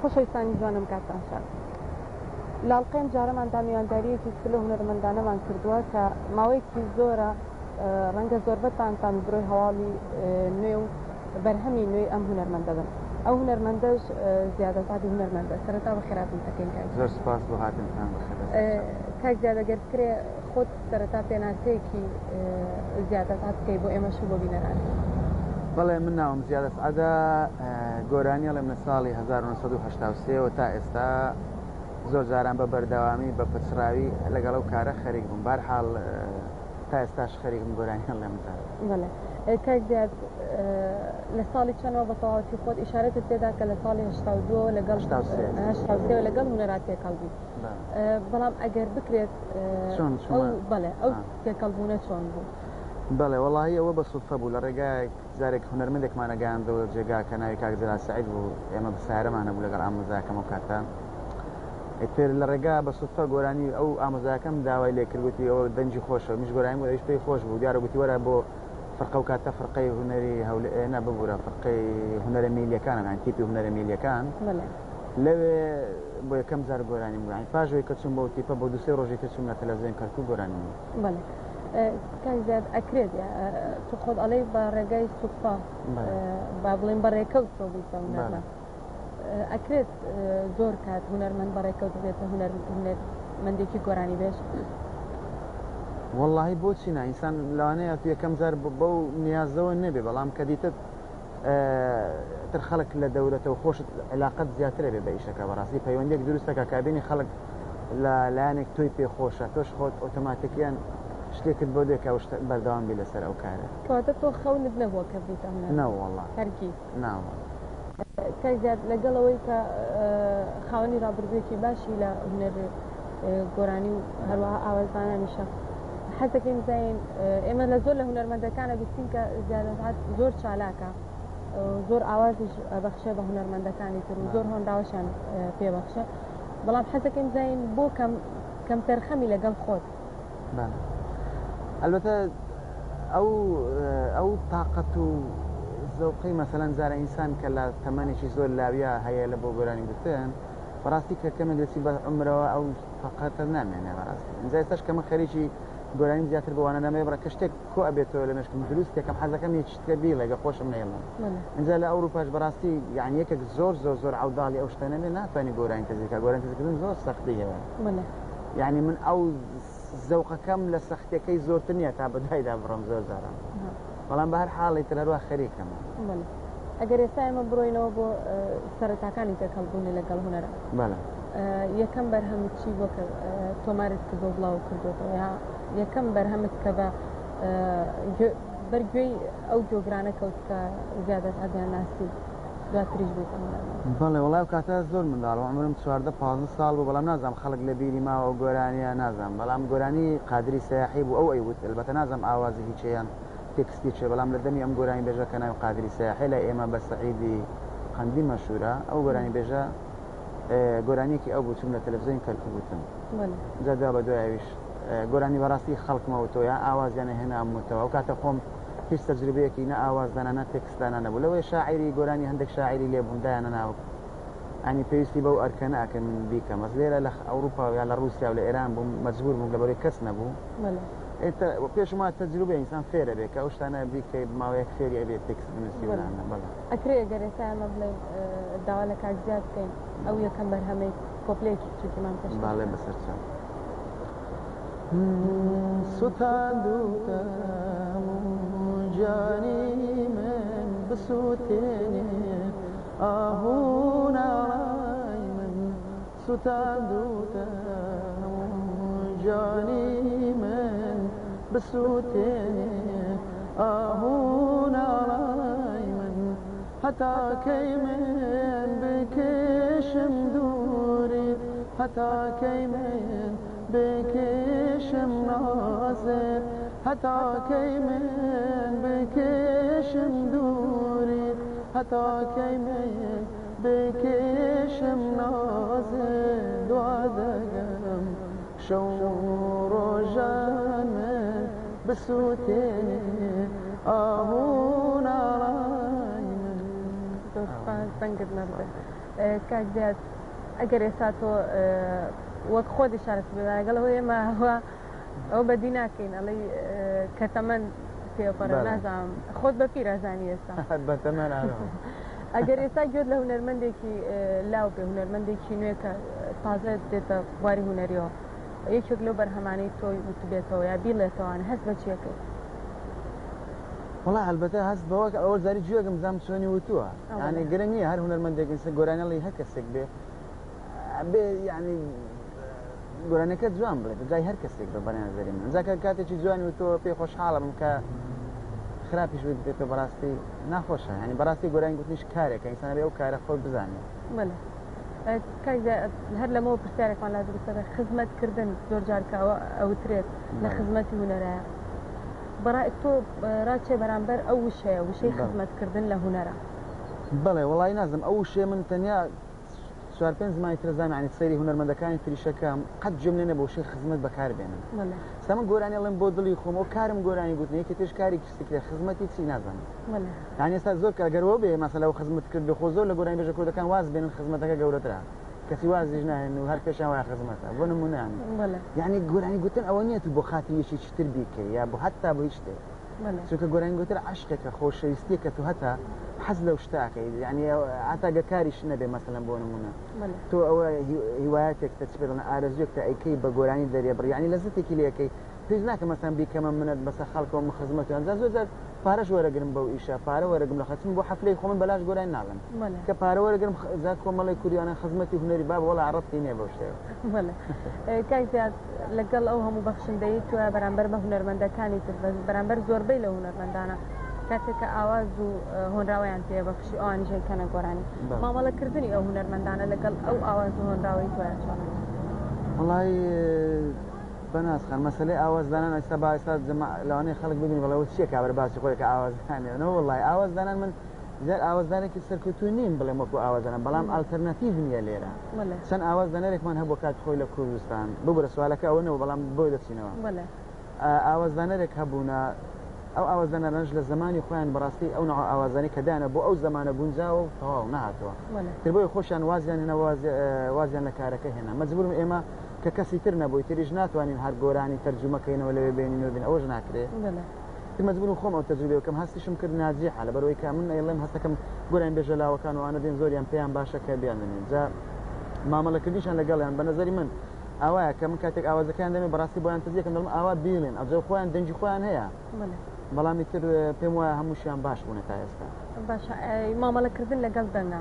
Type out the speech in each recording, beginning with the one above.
خۆشەویستانی جوانم کاتتان شاد. لە ئەڵقەی ئەمجارەماندا میواندارییەکی تر لەو هونەرمەندانەمان کردووە کە ماوەیەکی زۆرە ڕەنگە زۆربەتان تامەزرۆی هەواڵی نوێ و بەرهەمی نوێی ئەم هونەرمەندە بن. ئەو هونەرمەندەش زیاد ئەسعەدی هونەرمەندە. سەرەتا بەخێرهاتنت ئەکەین کاک زۆر سپاس بۆ هاتنتان بەخێر بەسەرچاو. کاک زیاد ئەگەر بکرێ خۆت سەرەتا پێناسەیەکی زیاد ئەسعەد بکەی بۆ ئێمەش و بۆ بینەران. بەڵێ من ناوم زیاد ئەسعەدە گۆرانی ئەڵێم لە ساڵی 1983 وە تا ئێستا زۆر جاران بە بەردەوامی بە پچڕاوی لەگەڵ ئەو کارە خەریک بووم بارحاڵ تا ئێستاش خەریکم گۆرانی ئەڵێم تا. بەڵێ کاک زیاد لە ساڵی چەنەوە بە تەواوەتی خۆت ئیشارەتت پێدا کە لە ساڵی 82 لەگەڵ 83 لەگەڵ هونەرا تێکەڵ بووی بەڵام ئەگەر بکرێت چۆن بەڵێ ئەو تێکەڵبوونە چۆن بوو؟ بەڵێ وەڵاهی ئەوە بە سودفە بوو لە ڕێگایەک جارێک هونەرمەندێکمان ئەگەیاندەوە جێگا کە ناوی کاک جەلال سەعید بوو ئێمە بە سەیارەمان هەبوو لەگەڵ ئامۆزاکەم ئەو کاتە ئیتر لە ڕێگا بە سودفە گۆرانی ئەو ئامۆزاکەم داوای لێ کرد گوتی ئەوە دەنگی خۆشە منیش گۆرانیم گوت ئەویش پێی خۆش بوو دیارە گوتی وەرە بۆ فرقە و کاتە فرقەی هونەری هەولێ نا ببورە فرقەی هونەرە میلیەکان یان تیپی هونەرە میلیەکان لەوێ بۆ یەکەم جار گۆرانیم گوت یانی پاش ئەوەی کە چووم بەو تیپە بۆ دوو سێ ڕۆژی تر چووم لە تەلەڤزیۆن کەرکووک گۆرانیم گوت. بەڵێ کاک زیاد ئەکرێت تۆ خۆت ئەڵێی بە ڕێگای سوتفە با بڵێین بە ڕێکەوت تۆ بوویت بە هونەرمەند ئەکرێت زۆر کات هونەرمەند بە ڕێکەوت بێتە هونەرمەندێکی گۆرانی بێژ؟ وەڵاهی بۆچی نا ئینسان لەوانەیە تو یەکەم جار بەو نیازەوە نەبێ بەڵام کە دیتت تر خەڵک لە دەورەتە و خۆشت علاقەت زیاترە بێ بە ئیشەکە بەڕاستی پەیوەندێک دروستەکە کابینی خەڵک لە لایەنێک تۆی پێ خۆشە تۆش خۆت ئۆتۆماتیکیان شتێکت بۆ دێ کە بەردەوام بی لەسەر ئەو کارە. کەواتە تۆ خەونت نەبووە کە ببیتە هونەرمەند؟ نەوەڵا. هەرگیز؟ ناوەڵا. کاک زیاد لەگەڵ ئەوەی کە خاوەنی ڕابردوویەکی باشی لە هونەر گۆرانی و هەروەها ئاوازدانانیشە حەز دەکەین بزانین ئێمە لە زۆر لە هونەرمەندەکانە بیستین کە زیاد ئەسعەد زۆر چالاکە زۆر ئاوازیش بەخشێ بە هونەرمەندەکانی تر و زۆر هۆنراوەشیان پێبەخشێ بەڵام حەزەکەین بزانین بۆ کەم کەمتەرخەمی لەگەڵ خۆت. بەڵێ ئەلبەتە ئەو ئەو تاقەت و زەوقەی مەسەلەن جارە ئینسان کە لە تەمەنێکی زۆر لاویا هەیە لە بۆ گۆرانی گوتن بەڕاستی کە کەمێک دەچی بە عومرەوە ئەو تاقەتە نامێنێ بەڕاستی ئینجا ئێستاش کە من خەریکی گۆرانیم زیاتر بۆ وانە نامەوێ بڕە کە شتێک کۆ ئەبێتەوە لە مێشکم دروست یەکەم حەزەکەم یەک شتکە بیڵێ گە خۆشم نەیڵێم ئینجا لە ئەوروپاش بەڕاستی یعنی یەکێک زۆر زۆر زۆر عەوداڵی ئەو شتە نەبێ ناتوانانی گۆرانی تەزیکا گۆرانی تەزیکردن زۆر سەختی هەیە یعنی من ئەو زەوقەکەم لە سەختیەکەی زۆرتر نییە تا بەدوایدا بڕۆم زۆر جاران بەڵام بە هەر حاڵی تر هەروە خەریکەمە. ئەگەر ئێستا ئێمە بڕۆینەوە بۆ سەرەتاکانی تێکەڵبوونی لەگەڵ هونەرە بەڵێ یەکەم بەرهەمت چی بووە کە تۆمارت کردو بڵاو کردوێتەوە یا یەکەم بەرهەمت کە بە بەرگوێی ئەو گۆگرانە کەوت کە زیادە ئەدیان ناسی دواتریش بوویتە هونەرمەند؟ بەڵێ وەڵای ئەو کاتە زۆر منداڵ بووم عومرم 14 15 ساڵ بوو بەڵام نازانم خەڵک لە بیری ماوە ئەو گۆرانیە نازانم بەڵام گۆرانی قادری سەیاحی بوو ئەو ئەیوت ئەلبەتە نازانم ئاوازی هیچە یان تێکستی چیە بەڵام لە دەمی ئەم گۆرانی بێژە کە ناوی قادری سەیاحی لای ئێمە بە سەعیدی قەندی مەشهورە ئەو گۆرانی بێژە گۆرانیەکی ئەو بوو چووم لە تەلەفزیۆنی کەرکوک وتم جا دوا بە دوای ئەویش گۆرانی بەڕاستی خەڵکمە وتەوە یان ئاوازیان هێنام وتەوە ئەو کاتە خۆم هیچ تەجروبەیەکی نە ئاوازدانان نە تێکستدانان نەبوو لەوەی شاعیری گۆرانی هەندێک شاعیری لێ بوون دایانە ناو ئەنی پێویستی بەو ئەرکە ناکەن من بیکەم بەس لێرە لە ئەوروپا یا لە رووسیا و لە ئێران بووم مەجبور بووم لەبەرەی کەس نەبوو پێشم وایە تەجروبە ئینسان فێرە بێ کە ئەو شتانە بیکەی ماوەیەک فێری ئەبێ تێکست بنووسی و نانە بەڵێ. ئەکرێ گەر ئێستا ئێمە بڵێین داوا لە کاک زیاد بکەین ئەو یەکەم بەرهەمەی کۆپلەیەکی بچووکیمان پێشکەش بەڵێ بەسەر چاو. سوتاندوتە هەموو گیانی من بسوتێنێ ئاه و ناڵەی من سوتاندوتە هەموو گیانی من بسوتێنێ ئاه و ناڵەی من هەتا کەی من بکێشم دووریت هەتا کەی من بکێشم نازت هەتا کەی من بکێشم دووریت هەتا کەی من بکێشم نازت دوا دەگەم شەو و ڕۆژان من بسووتێنێ ئاه و ناڵەی من. زۆر سوپاس. دەنگت نەبێ. کاک زیاد ئەگەر ئێستا تۆ وەک خۆت ئیشارەت پێ لەگەڵ ئەوەی ئێمە ئەوە بەدی ناکەین ئەڵێی کە تەمەن تێپەڕێ نازانم خۆت بە پیر ئەزانی ئێستا بە تەمەن ئارام. ئەگەر ئێستا گوێت لە هونەرمەندێکی لاو بێ هونەرمەندێکی نوێ کە تازە دێتە بواری هونەریەوە یەکێک لەو بەرهەمانەی تۆی وتبێتەوە یا بیڵێتەوە هەست بە چیەکەی؟ وەڵا هەلبەتە هەست بەوە کە ئەوە جاری گوێگم زام چۆنی وتووە یعنی گرنگ نییە هەر هونەرمەندێک ئینسان گۆرانیڵی هەر کەسێک بێ بێ یعنی گۆرانیەکە جوان بڵێت جای هەر کەسێک بە بەنازەری من جا کە کاتێکی جوانی وتووە پێی خۆشحاڵە بم کە خراپیش بێت بێتەوە بەڕاستی ناخۆشە یعنی بەڕاستی گۆرانی گوتنیش کارێکە ئینسان بێ ئەو کارە خۆی بزانێت. بەڵێ کاک هەر لەمەوە پرسیارێکمان لا دروستە دەبێت خزمەتکردن زۆر جار کە ئەوە ئەوترێت لە خزمەتی هونەرایە بەڕای تۆ ڕاچێ بەرامبەر ئەو وشەیە وشەی خزمەتکردن لە هونەرە؟ بەڵێ وەڵی نازم ئەو وشەیە من تەنیا چوار پێنج زمانی تر زانم یعنی سەیری هونەرمەندەکانی تریشەکەم قەت گوێم لێ نەبوو وشەی خزمەت بەکار بێنن سا من گۆرانی ئەڵێم بۆ دڵی خۆم ئەو کارم گۆرانی گوتنە یەکێ تریش کاری کیسکرێ خزمەتی چی نازانم یعنی ئێستا زۆر کە گەر وە بێ مەسەلە ئەو خزمەت کرد بێ خۆ زۆر لە گۆرانی بێژە کوردەکان واز بێنن خزمەتەکە گەورەترە کەسی وازیش ناهێن و هەر پێشیان وایە خزمەتە بۆ نمونە یعنی گۆرانی گوتن ئەوە نییە تو بۆ خاتری یەکێکی تر بیکەی یا بۆ هەتا بۆ هیچ شتێک چونکە گۆرانی گوتن عەشقێکە خۆشەویستیەکە تو هەتا حەز لەو شتە ئەکەی یعنی هەتا گە کاریش نەبێ مەسەلەن بۆ نمونە تۆ ئەوە هیوایەتێکتە چ پێ دەڵێن ئارەزووێکتە ئەیکەی بە گۆرانی دەرێبڕی یعنی لەزەتێکی لێ ئەکەی پێویست ناکە مەسەلەن بیکەمە منەت بەسەر خەڵکەوە من خزمەتیان جا زۆر جار پارەش وەرەگرم بەو ئیشە پارە وەرەگرم لە خەچم بۆ حەفلەی خۆ من بەلاش گۆرانی ناڵێم کە پارە وەرەگرم جا کۆمەڵی کوریانە خزمەتی هونەری بابە وەڵا ڕەبتی نییە بەو شتەوە. بەڵێ کاک زیاد لەگەڵ ئەو هەموو بەخشندەیی تۆ بەرامبەر بە هونەرمەندەکانی تر بەرامبەر زۆربەی لە هونەرمەندانە کاتێک کە ئاواز و هۆنراوەیان پێ بەخشی ئەوانیش ئەیکەنە گۆرانی مامەڵەکردنی ئەو هونەرمەندانە لەگەڵ ئەو ئاواز و هۆنراوەی تۆیان چۆنە؟ وەڵای بەناز خان مەسەلەی ئاوازدانان ئێستا با ئێستا جەما لەوانەیە خەڵک ببینی بڵێ ئەوە چییە کابرا باسی خۆی کە ئاوازدانێ نە وەڵای ئاوازدانان من زیاد ئاوازدانێکی سەرکەوتوو نیم بڵێم وەکو ئاوازدانان بەڵام ئەڵتەرناتیڤ نییە لێرە چەند ئاوازدانەرێکمان هەبوو کات خۆی لە کوردستان ببورە سوالەکە ئەوە نەبوو بەڵام بۆی دەچینەوە ئاوازدانەرێک هەبوونە ئەو ئاوازدانەرانەش لە زمانی خۆیان بەڕاستی ئەو نوع ئاوازانی کە دانە بۆ ئەو زمانە گونجاوە و تەواو نەهاتووە تر بۆی خۆشیان وازیان هێنا وازیان لە کارەکە هێنا مەجبورم ئێمە کە کەسی تر نەبووی تریش ناتوانین هەر گۆرانی تەرجومە کەینەوە لەوێ بێنین و بین ئەوەش ناکرێ تر مەجبورم خۆم ئەو تەجروبەیە بکەم هەستیشم کرد ناجیحە لەبەرئەوەی کە من ئەیڵێم هەستەکەم گۆرانی بێژە لاوەکان و ئەوانە دێن زۆریان پێیان باشە کە بیان دەنێن جا مامەڵەکردنیشان لەگەڵیان بە نەزەری من ئاوایە کە من کاتێک ئاوازەکەیان دەمێ بەڕاستی بۆیان تەزیەکەم دەڵێم ئاوا بیڵێن ئەوجا خۆیان دەنگی خۆیان هەیە بەڵام ئیتر پێم وایە هەمووشیان باش بوونە تا ئێستا. باشە مامەڵەکردن لەگەڵ دەنگە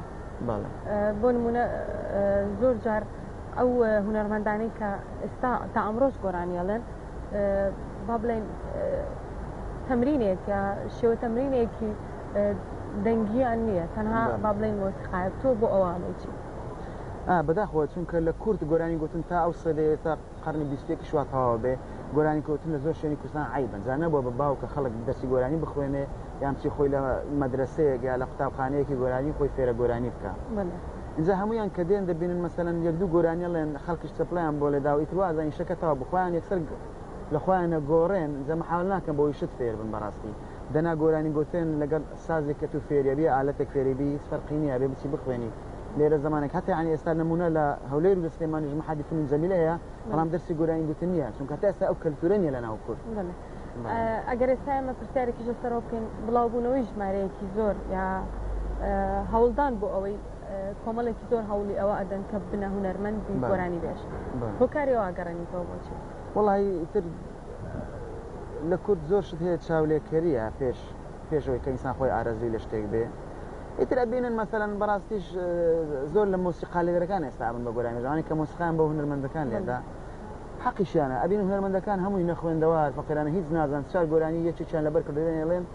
بۆ نمونە زۆر جار ئەو هونەرمەندانەی کە ئێستا تا ئەمڕۆش گۆرانی ئەڵێن با بڵێن تەمرینێک یا شێوە تەمرینێکی دەنگیان نییە تەنها با بڵێن مۆسیقایە تۆ بۆ ئەوە ئەڵێی چی؟ بەداخەوە چونکە لە کورد گۆرانی گوتن تا ئەو سەدەیە تا قەرنی 21 وا تەواو بێ گۆرانی گوتن لە زۆر شوێنی کوردستان عەیبن جا نەبووە بە باو کە خەڵک دەرسی گۆرانی بخوێنێ یان بچی خۆی لە مەدرەسەیەک یا لە قوتابخانەیەکی گۆرانی خۆی فێرە گۆرانی بکا ئینجا هەموویان کە دێن دەبینن مەسەلەن یەک دوو گۆرانی ئەڵێن خەڵکیش چەپڵەیان بۆ لێدا و ئیتر وازان ئیشەکە تەواو بوو خۆیان یەکسەر لە خۆیان ئەگۆڕێن ئینجا مەحاول ناکەن بۆی شت فێر بن بەڕاستی دەنا گۆرانی گوتن لەگەڵ سازێک کە تو فێری ئەبی ئالەتێک فێری بی هیچ فەرقی نییە ئەبێ بچی بخوێنی لێرە زمانێک هەتا یعنی ئێستا نمونە لە هەولێر و لە سلێمانیش مەحادی فنون جەمیلە هەیە بەڵام دەرسی گۆرانی گوتن نییە چونکە تا ئێستا ئەو کەلتورە نییە لە ناو کورد. ئەگەر ئێستا ئێمە پرسیارێکیش لەسەرەوە بکەین بڵاوبوونەوەی ژمارەیەکی زۆر یا هەوڵدان بۆ ئەوەی کۆمەڵێکی زۆر هەوڵی ئەوە ئەدەن کە بنە هونەرمەندی گۆرانی بێژ هۆکاری ئەوە ئەگەڕێنیتەوە بۆچی؟ وەڵی ئیتر لە کورد زۆر شت هەیە چاولێکەریە پێش پێشەوەی کە ئینسان خۆی ئارەزووی لە شتێک بێ ئیتر ئەبینن مەسەلەن بەڕاستیش زۆر لە مۆسیقا لێدەرەکان ئێستا ئەبن بە گۆرانی بێژ ئەوانەی کە مۆسیقایان بۆ هونەرمەندەکان لێدا حەقیشیانە ئەبینن هونەرمەندەکان هەمووی نەخوێندەوار فەقیرانە هیچ نازان چوار گۆرانی یەکێکیان لەبەر کردو دێن ئەڵێن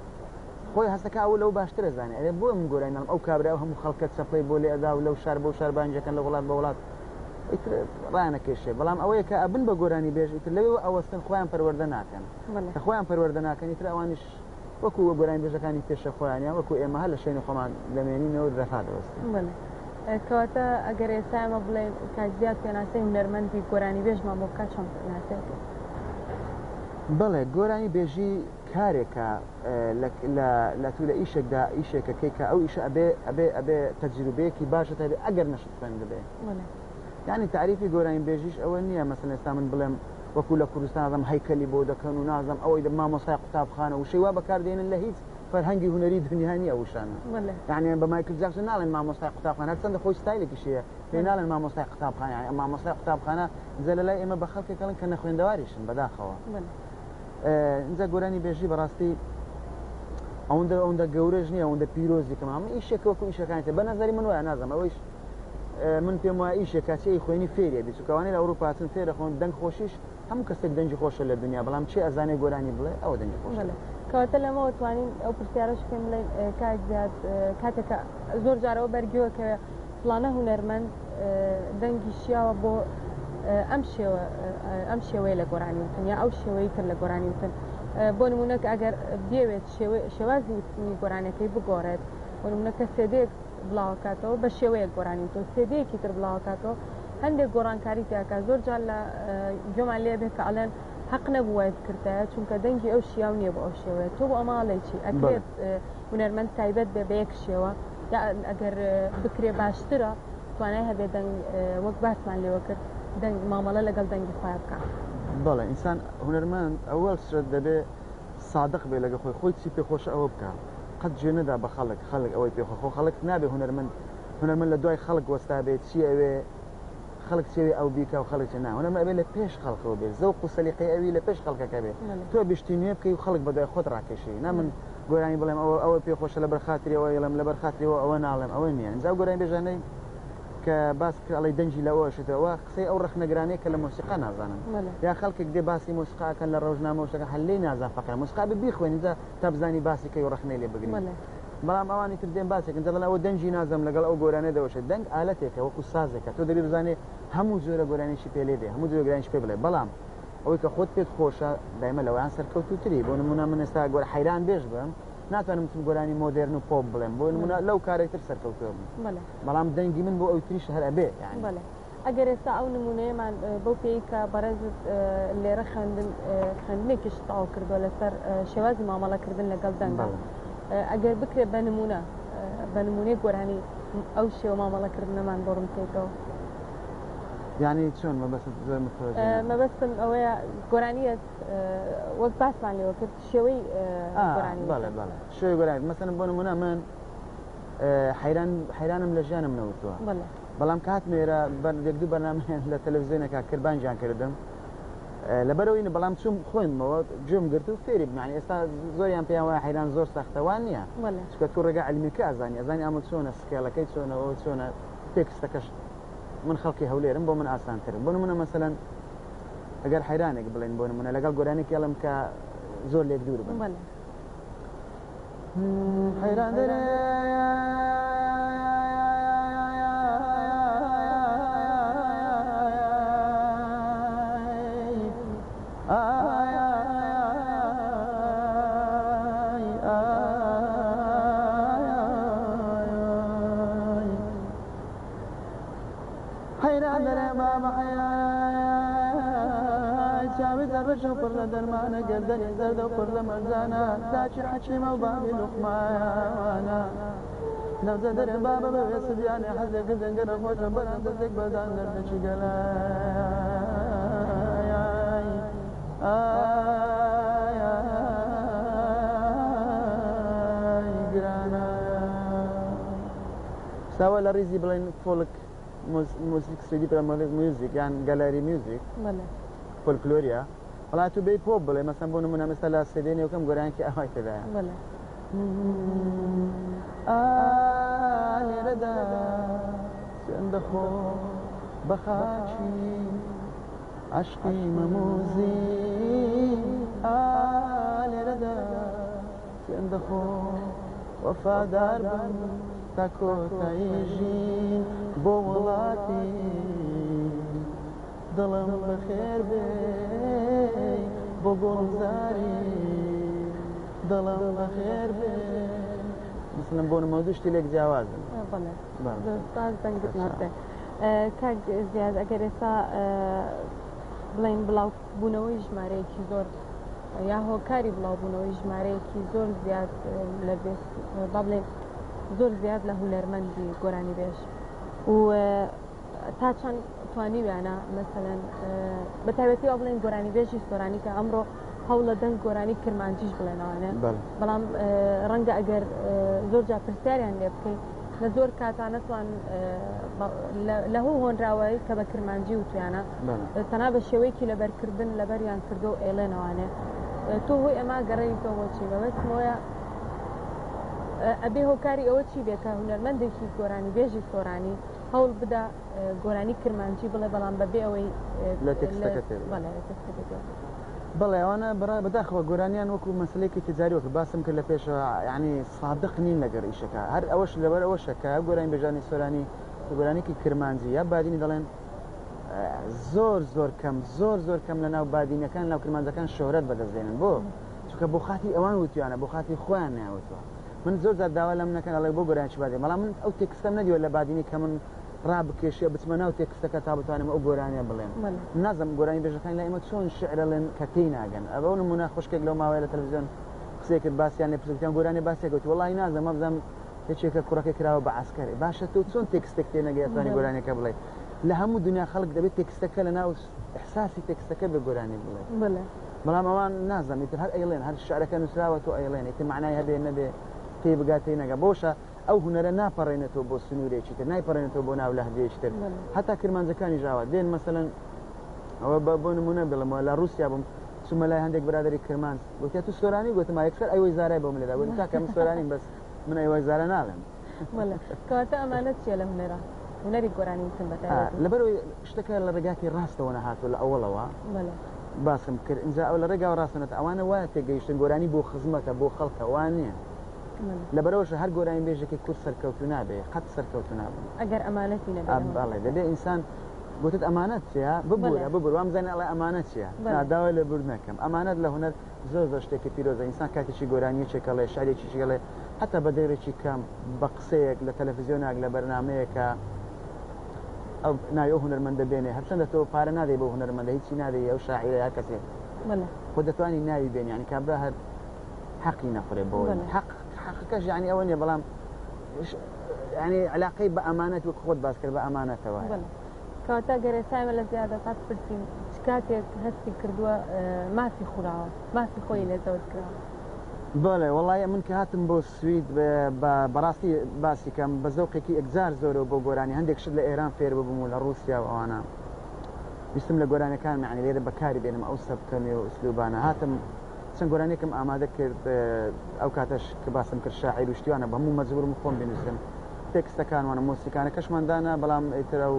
خۆی هەستەکە ئەو لەو باشترە زانێ ئەرێ بۆ من گۆرانی ناڵێم ئەو کابرا ئەو هەموو خەڵکە چەپڵەی بۆ لێ ئەدا و لەو شار بەو شار بانگیەکەن لە وڵات بە وڵات ئیتر ڕایانەکێشێ بەڵام ئەوەیە کە ئەبن بە گۆرانی بێژ ئیتر لەوێوە ئەوەستن خۆیان پەروەردە ناکەن کە خۆیان پەروەردە ناکەن ئیتر ئەوانیش وەکو گۆرانی بێژەکانی پێشە خۆیان یان وەکو ئێمە هەر لە شوێنی خۆمان دەمێنینەوە و ڕادەوەستین. بەڵێ کەواتە ئەگەر ئێستا ئێمە بڵێین کاک زیاد پێناسەی هونەرمەندی گۆرانیبێژمان بۆ بکات چۆن پێناسەی ئەکەی؟ بەڵێ گۆرانی بێژی کارێکە لە تو لە ئیشێکدا ئیشێکەکەی کە ئەو ئیشە ئەبێ ئەبێ ئەبێ تەجروبەیەکی باشت هەبێ ئەگەر نەشت خوێندبێ. یانی تاریفی گۆرانی بێژیش ئەوە نییە مەسەن ئێستا من بڵێم وەکو لە کوردستان نازم هەیکەلی بۆ دەکەن و نازم ئەوەی مامۆستای قوتابخانە وشەی وا بەکاردێنن لە هیچ فەرهەنگی هونەری دنیا نییە وشانە. یعنی بە مایکل جاکسۆن ناڵێن مامۆستای قوتابخانە هەرچەندە خۆی ستایلێکیش هەیە پێی ناڵێن مامۆستای قوتابخانە یعنی مامۆستای قوتابخانە جا لە لای ئێمە بە خەڵکێک ئەڵێن کە نەخوێندەواریشن بەداخەوە. ئینجا گۆرانی بێژی بەڕاستی ئەوەندە ئەوەندە گەورەش نییە ئەوەندە پیرۆزی کەم ئەمە ئیشێکە وەکو ئیشەکانی تر بە نەزەری من وایە نازانم ئەوەیش من پێم وایە ئیشێکە چێ خوێنی فێریە بی چونکە ئەوانەی لە ئەوروپا چن فێرە خۆن دەنگ خۆشیش هەموو کەسێک دەنگی خۆشە لە دنیا بەڵام چێ ئەزانێ گۆرانی بڵێ ئەوە دەنگی خۆشە. کەواتە لەمەوە توانین ئەو پرسیارەش بکەین بڵێین کاک زیاد کاتێک زۆر جارەوە بەرگیوە کە فڵانە هونەرمەند دەنگی شیاوە بۆ ئەم شێوە ئەم شێوەیە لە گۆرانی وتن یا ئەو شێوەی تر لە گۆرانی وتن بۆ نمونە کە ئەگەر بێوێت شێوازی وتنی گۆرانەکەی بگۆڕێت بۆ نمونە کە سێدەیەک بڵاوکاتەوە بە شێوەیەک گۆرانی وتۆ سێدەیەکی تر بڵاوکاتەوە هەندێک گۆڕانکاری تیاکە زۆر جار لە گوێمان لێ بێت کە ئەڵێن حەق نەبوو وای بکردایە چونکە دەنگی ئەو شیاو نییە بۆ ئەو شێوەیە تۆ بۆ ئەمە ئەڵێی چی ئەکرێت هونەرمەند تایبەت بێ بە یەک شێوە یا ئەگەر بکرێ باشترە توانای هەبێ دەنگ وەک باسمان لێوە کرد دەنگ مامەڵە لەگەڵ دەنگی خۆیان بکە. بەڵێ ئینسان هونەرمەند ئەوەل شت دەبێ سادق بێ لەگە خۆی خۆی چی پێ خۆشە ئەوە بکا قەت گوێ نەدا بە خەڵک خەڵک ئەوەی پێ خۆ خەڵک نابێ هونەرمەند هونەرمەند لە دوای خەڵک وەستا بێ چی ئەوێ خەڵک چێوێ ئەو بیکا و خەڵک چێ نا هونەرمەند ئەبێ لە پێش خەڵکەوە بێ زەوق و سەلیقەی ئەوی لە پێش خەڵکەکە بێ تۆ بشتی نوێ بکەی و خەڵک بەدوای خۆت ڕاکێشی نا من گۆرانی بڵێم ئەوە ئەوە پێ خۆشە لەبەر خاتری ئەوە ئەڵێم لەبەر خاتری ئەوە ئەوە ناڵێم ئەوە نییە ئینجا ئەو گۆرانی بێژانەی کە باس کرد ئەڵێ دەنگی لەوە شتەوە قسەی ئەو ڕەخنەگرانەیە کە لە مۆسیقا نازانن یا خەڵکێک دێ باسی مۆسیقا ئەکەن لە ڕۆژنامە و شتەکە هەر لێی نازان فەقیرە مۆسیقا بێ بیخوێنی جا تا بزانی باسی کەی و ڕەخنەی لێ بگری بەڵام ئەوانی تر دێن باسێکن جا دەڵێن ئەوە دەنگی نازم لەگەڵ ئەو گۆرانیە دەوەشێت دەنگ ئالەتێکە وەکو سازێکە تۆ دەبێ بزانێ هەموو جۆرە گۆرانیشی پێ لێ دێ هەموو جۆرە گۆرانیش پێ بڵێ بەڵام ئەوەی کە خۆت پێت خۆشە دایمە لەوەیان سەرکەوتووتری بۆ نمونە من ئێستا گۆر حەیران بێژ بم ناتوانم بچم گۆرانی مۆدێرن و پۆپ بڵێم بۆ نمونە لەو کارێک تر سەرکەوتووە بم بەڵام دەنگی من بۆ ئەوی تریش هەر ئەبێ یعنی. بەڵێ ئەگەر ئێستا ئەو نمونەیەمان بەو پێی کە بەڕێزت لێرە خوێندن خوێندنێکیش تەواو کردووە لەسەر شێوازی مامەڵەکردن لەگەڵ دەنگا ئەگەر بکرێت بە نمونە بە نمونەی گۆرانی ئەو شێوە مامەڵەکردنەمان بۆ ڕوون بکەیتەوە. یعنی چۆن مەبەستت زۆر متوەجه نەبووم. مەبەستم ئەوەیە گۆرانیەت وەک باسمان لێوە کرد شێوەی گۆرانی بەڵێ بەڵێ شێوەی گۆرانی مەسەلەن بۆ نمونە من حەیران حەیرانم لە ژیانم نەوتووە بەڵام کە هاتمە ئێرە یەک دوو بەرنامەیان لە تەلەڤزیۆنێکا کرد بانگیان کردم لەبەرەوەی بەڵام چوم خوێندمەوە گوێم گرت و فێری بووم یعنی ئێستا زۆریان پێیان وایە حەیران زۆر سەختە وان نییە چونکە تۆ ڕێگا عیلمیەکە ئەزانی ئەزانی ئەمە چۆنە scale ەکەی چۆنە ئەوە چۆنە تێکستەکەش من خەڵکی هەولێرم بۆ من ئاسانترە بۆ نمونە مەسەلەن ئەگەر حەیرانێک بڵێن بۆ نمونە لەگەڵ گۆرانێکی ئەڵم کە زۆر لێک دوور بن حەیران دەرێ حەیران دەرێ بابە حەیای چاوی زەڕشە و پڕ لە دەرمانە گەردەنی زەردە و پڕ لە مەرجانە داچی حەکیمە و بابی لوقمانە نەوزە دەرێ بابە بە وێ سبیانێ حەز لێ کردن گەرە خۆشە بەران دەستێک بەردان دەردەکی گەلای ئای ئای گرانە ساوە لە ڕیزی بڵێن فۆلک موزیک سویدی پێ میوزیک یان گەلەری میوزیک فۆلکلۆریە وڵا تو بێی پۆپ بڵێ مەسەن بۆ نمونە مەسە لە سێدێ نێوکەم گۆرانێکی ئاوای تێدایە لێرەدا سوێن دەخۆ بە خاکی عەشقی مەموزی لێرەدا سوێن دەخۆ وەفادار بم تا کۆتایی ژین بۆ وڵاتی دڵم بەخێر بێی بۆ گوڵزاری دڵم بەخێر بێ مثلەن بۆ نموونە دوو شتی لێک جیاوازن. بەڵێ زۆر سپاس دەنگت نەڕدێ. کاک زیاد ئەگەر ئێستا بڵێین بڵاوبوونەوەی ژمارەیەکی زۆر یا هۆکاری بڵاوبوونەوەی ژمارەیەکی زۆر زیاد لە با بڵێن زۆر زیاد لە هونەرمەندی گۆرانیبێژ و تا چەند توانیویانە مەسەلەن بە تایبەتی وا بڵێن گۆرانیبێژی سۆرانی کە ئەمڕۆ هەوڵە دەنگ گۆرانی کرمانجیش بڵێنەوانە بەڵام ڕەنگە ئەگەر زۆر جا پرسیاریان لێ بکەیت لە زۆر کاتا نەتوان لە هو هۆنراوەی کە بە کرمانجی وتویانە تەنها بە شێوەیەکی لەبەرکردن لەبەریان کردو و ئێڵێنەوانێ تۆ هۆی ئەما گەڕێنی تۆ بۆچی مەبەستمەوەیە ئەبێ هۆکاری ئەوە چی بێ کە هونەرمەندێکی گۆرانی بێژی سۆرانی هەوڵ بدا گۆرانی کرمانجی بڵێ بەڵام بەبێ ئەوەی لە تێکستەکە تێ بەڵێ لە تێکستەکە تێ بەڵێ ئەوانە بەڕای بەداخەوە گۆرانیان وەکو مەسلەیەکی تجاری وەکو باسم کرد لە پێشەوە یعنی سادق نین لەگەر ئیشەکە هەر ئەوەش لەبەر ئەوەشە کە گۆرانی بێژانی سۆرانی گۆرانێکی کرمانجی یا بادینی دەڵێن زۆر زۆر کەم زۆر زۆر کەم لە ناو بادینەکان ناو کرمانجەکان شۆرەت بەدەست دێنن بۆ چونکە بۆ خاتی ئەوان وتویانە بۆ خاتی خۆیان ناوتوە من زۆر جار داوا لەم نەکەن ئەڵێ بۆ گۆرانی چی بادینی بەڵام من ئەو تێکستەم نەدیوە لە بادینی کە من ڕابکێشێ بچمە ناو تێکستەکە تا بتوانم ئەو گۆرانیە بڵێم نازم گۆرانی بێژەکان لای ئێمە چۆن شعر ئەڵێن کە تێی ناگەن ئەوە نمونە خوشکێک لەو ماوەیە لە تەلەڤیزیۆن قسەی کرد باسیان لێ پرسی گوتیان گۆرانی باسێک گوتی وەڵی نازم مەبزانم یەکێکە کوڕەکەی کراوە بە عەسکەر باشە تۆ چۆن تێکستێک تێ نەگەی ئەتوانی گۆرانیەکە بڵێ لە هەموو دنیا خەڵک دەبێت تێکستەکە لە ناو ئیحساسی تێکستەکە بێ گۆرانی بڵێ بەڵام ئەوان نازم ئیتر هەر ئەیڵێن هەر شعرەکە نووسراوە تۆ ئەیڵێن ئیتر معنای هەبێ نەبێ تێی بگات تێی نەگا بۆشە ئەو هونەرە ناپەڕێنێتەوە بۆ سنوورێکی تر نایپەڕێنێتەوە بۆ ناو لەهجەیەکی تر هەتا کرمانجەکانیش ئاوا دێن مەسەلەن ئەوە بۆ نمونە بڵێمەوە لە ڕووسیا بووم چوومە لای هەندێک برادری کرمانج گوتیا تو سۆرانی گوتم یەکسەر ئەیوەی زارای بۆم لێدا گوتم کاکە من سۆرانیم بەس من ئەیوەی زارا ناڵێم کەواتە ئەمانە چییە لە هونەرە هونەری گۆرانی وتن بە تایبەتی؟ لەبەرئەوەی شتەکە لە ڕێگاکەی ڕاستەوە نەهاتووە لە ئەوەڵەوە باسم کرد ئینجا ئەو لە ڕێگاوە ڕاستەوە ئەوانە وایە تێگەیشتن گۆرانی بۆ خزمەتە بۆ خەڵکە وا نییە لەبەرئەوەشە هەر گۆرانیبێژێکی کورد سەرکەوتوو نابێ قەت سەرکەوتوو نابن. ئەگەر ئەمانەتی نەبێ. بەڵێ دەبێ ئینسان گوتت ئەمانەت چییە؟ ببورە ببور وام زانی ئەڵێ ئەمانەت چییە؟ نا داوای لێبوردن ئەکەم ئەمانەت لە هونەر زۆر زۆر شتێکی پیرۆزە ئینسان کاتێکی گۆرانییەکێک ئەڵێ شعرێکیش ئەڵێ هەتا بە دێڕێکی کەم بە قسەیەک لە تەلەفزیۆناک لە بەرنامەیەکە ئەو ناوی ئەو هونەرمەندە بێنێ هەرچەندە تۆ پارە نادەی بەو هونەرمەندە هیچی نادەی ئەو شاعیرە یا کەسێک خۆ دەتوانی ناوی بێنی یعنی کابرا هەر حەقی نەخورێ بۆ حەق حەقەکەش یعنی ئەوە نییە بەڵام یعنی علاقەی بە ئەمانەت وەک خۆت باس کرد بە ئەمانەتەوە کەواتە گەر ئێستا ئێمە لە زیاد ئەسعەد پرسین چ کاتێک هەستی کردووە مافی خوراوە مافی خۆی لێ زەوت کراوە؟ بەڵێ وەڵی من کە هاتم بۆ سوید بەڕاستی باسی کەم بە زەوقێکی ئەکجار زۆرەوە بۆ گۆرانی هەندێک شت لە ئێران فێر ببووم و لە ڕووسیا و ئەوانە ویستم لە گۆرانەکان معنی لێرە بەکاری بێنم ئەو سەبکەمێ و ئسلوبانە هاتم چەند گۆرانیەکم ئامادە کرد ئەو کاتەش کە باسم کرد شاعیر و شتیوانە بە هەموو مەجبورم خۆم بنووسم تێکستەکانوانە مۆسیکانەکەشمان دانا بەڵام ئیتر ئەو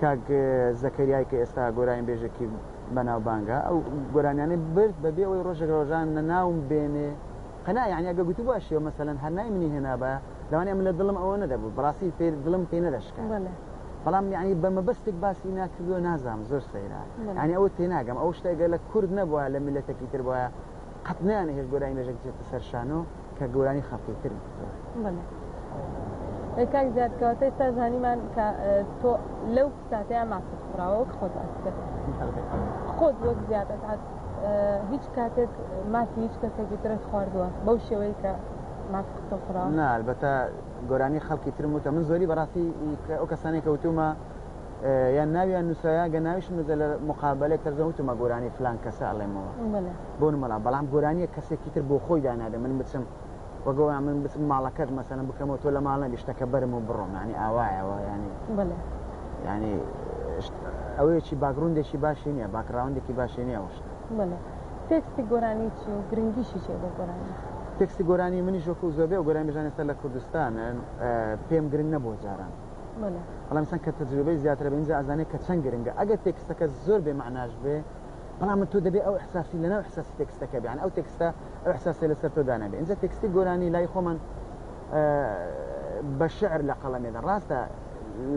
کاک زەکەریای کە ئێستا گۆرانی بێژێکی بەناوبانگە ئەو گۆرانیانەی برد بەبێ ئەوەی ڕۆژێک ڕۆژان نەناوم بێنێ قەنا یعنی ئەگە گوتی باشیەوە مەسەلەن هەر ناوی منی هێنابا لەوانەیە من لە دڵم ئەوە نەدەبوو بەڕاستی پێ دڵم پێی نەدەشکا بەڵام یعنی بە مەبەستێک باسی ناکردووە نازانم زۆر سەیرە یعنی ئەوە تێناگەم ئەو شتە گەر لە کورد نەبووە لە میللەتێکی تر بووە قەت نەیانەهێشت گۆرانی بێژێک بچێتە سەر شانۆ کە گۆرانی خەڵکی تر بکەوە. بەڵێ کاک زیاد کەواتە ئێستا زانیمان کە تۆ لەو ساتەیە مافت خوراوە وەک خۆت باس کرد خۆت وەک زیاد ئەسعەد هیچ کاتێک مافی هیچ کەسێکی ترت خواردووە بەو شێوەی کە مافی تۆ خوراوە؟ نا البەتە گۆرانی خەڵکی ترم وتە من زۆری بەڕاستی ئەو کەسانەی کە وتومە یان ناویان نووسرا گە ناویشم نووسرا لە مقابلەیەک تەرزە وتومە گۆرانی فلان کەسە ئەڵێمەوە بۆ نموونە بەڵام گۆرانیە کەسێکی تر بۆ خۆی دانابێ من بچم وەگەوە من بچم ماڵەکەت مەسەلەن بکەمەوە تۆ لە ماڵ نەبی شتەکە بەرم و بڕۆم یعنی ئاوایەوە یعنی یعنی ئەوەیەکی باگڕوندێکی باشی نییە باکڕاوندێکی باشی نییە ئەو شتە. بەڵێ تێکستی گۆرانی چی و گرنگیشی چیە بۆ گۆرانی؟ تێکستی گۆرانی منیش وەکو زۆربەی ئەو گۆرانیبێژان ئێستا لە کوردستانن پێم گرنگ نەبووە جاران بەڵام ئینسان کە تەجروبەی زیاترە بێ ئینجا ئەزانێ کە چەند گرنگە ئەگەر تێکستەکە زۆر بێ مەعناش بێ بەڵام تۆ دەبێ ئەو ئیحساسی لەناو ئیحساسی تێکستەکە بێ یانی ئەو تێکستە ئەو ئیحساسەی لەسەر تۆ دانابێ ئینجا تێکستی گۆرانی لای خۆمان بە شعر لە قەڵەمێدا ڕاستە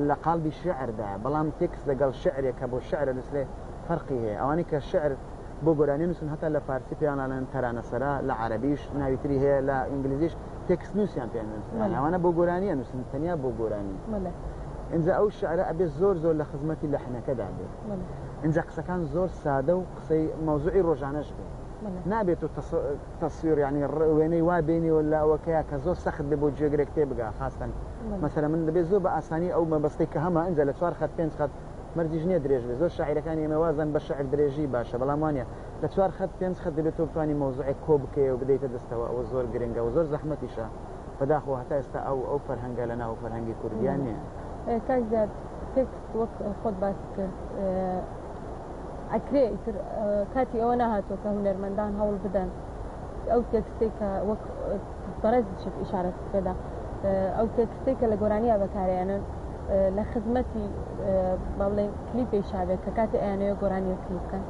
لە قاڵبی شعردا بەڵام تێکست لەگەڵ شعرێک کە بۆ شعرە نووسرێ فەرقی هەیە ئەوانەی کە شعر بۆ گۆرانی نووسن هەتا لە فارسی پێیان ئەڵێن تەرانەسەرا لە عەرەبیش ناوی تری هەیە لە ئینگلیزیش تێکست نووسیان پێ نووسن ئەوانە بۆ گۆرانی ئەنووسن تەنیا بۆ گۆرانی. بەڵێ. ئینجا ئەو شعرە ئەبێ زۆر زۆر لە خزمەتی لەحنەکەدا بێ. ئینجا قسەکان زۆر سادە و قسەی مەوزوعی ڕۆژانەش بێ. نابێت تۆ تەسویر یعنی وێنەی وا بێنی و لە ئەوەکەیە کە زۆر سەخت بێ بۆ گوێگرێک تێ بگا خاستەن مەسەلەن من دەبێ زۆر بە ئاسانی ئەو مەبەستەی کە هەمە ئینجا لە چوار خەت پێنج خەت مەرجیش نییە درێژ بێ زۆر شاعیرەکانی ئێمە وازن بە شعر درێژی باشە بەڵام وانە لە چوار خەت پێنج خەت دەبێت تۆ بتوانی مەوزوعێک کۆ بکەی و بدەیتە دەستەوە ئەوە زۆر گرنگە و زۆر زەحمەتیشە بەداخەوە هەتا ئێستا ئەو ئەو فەرهەنگە لە ناو فەرهەنگی کوردیا نییە. کاک زیاد تێکست وەک خۆت باست کرد ئەکرێ ئیتر کاتی ئەوە نەهاتووە کە هونەرمەندان هەوڵ بدەن ئەو تێکستێک کە وەک بەڕێزیشت ئیشارەت پێدا ئەو تێکستێک کە لە گۆرانیە بەکارێنن لە خزمەتی با بڵێن کلیپی شابێت کە کاتی ئەیانەوە گۆرانیە کلیپ بکەن.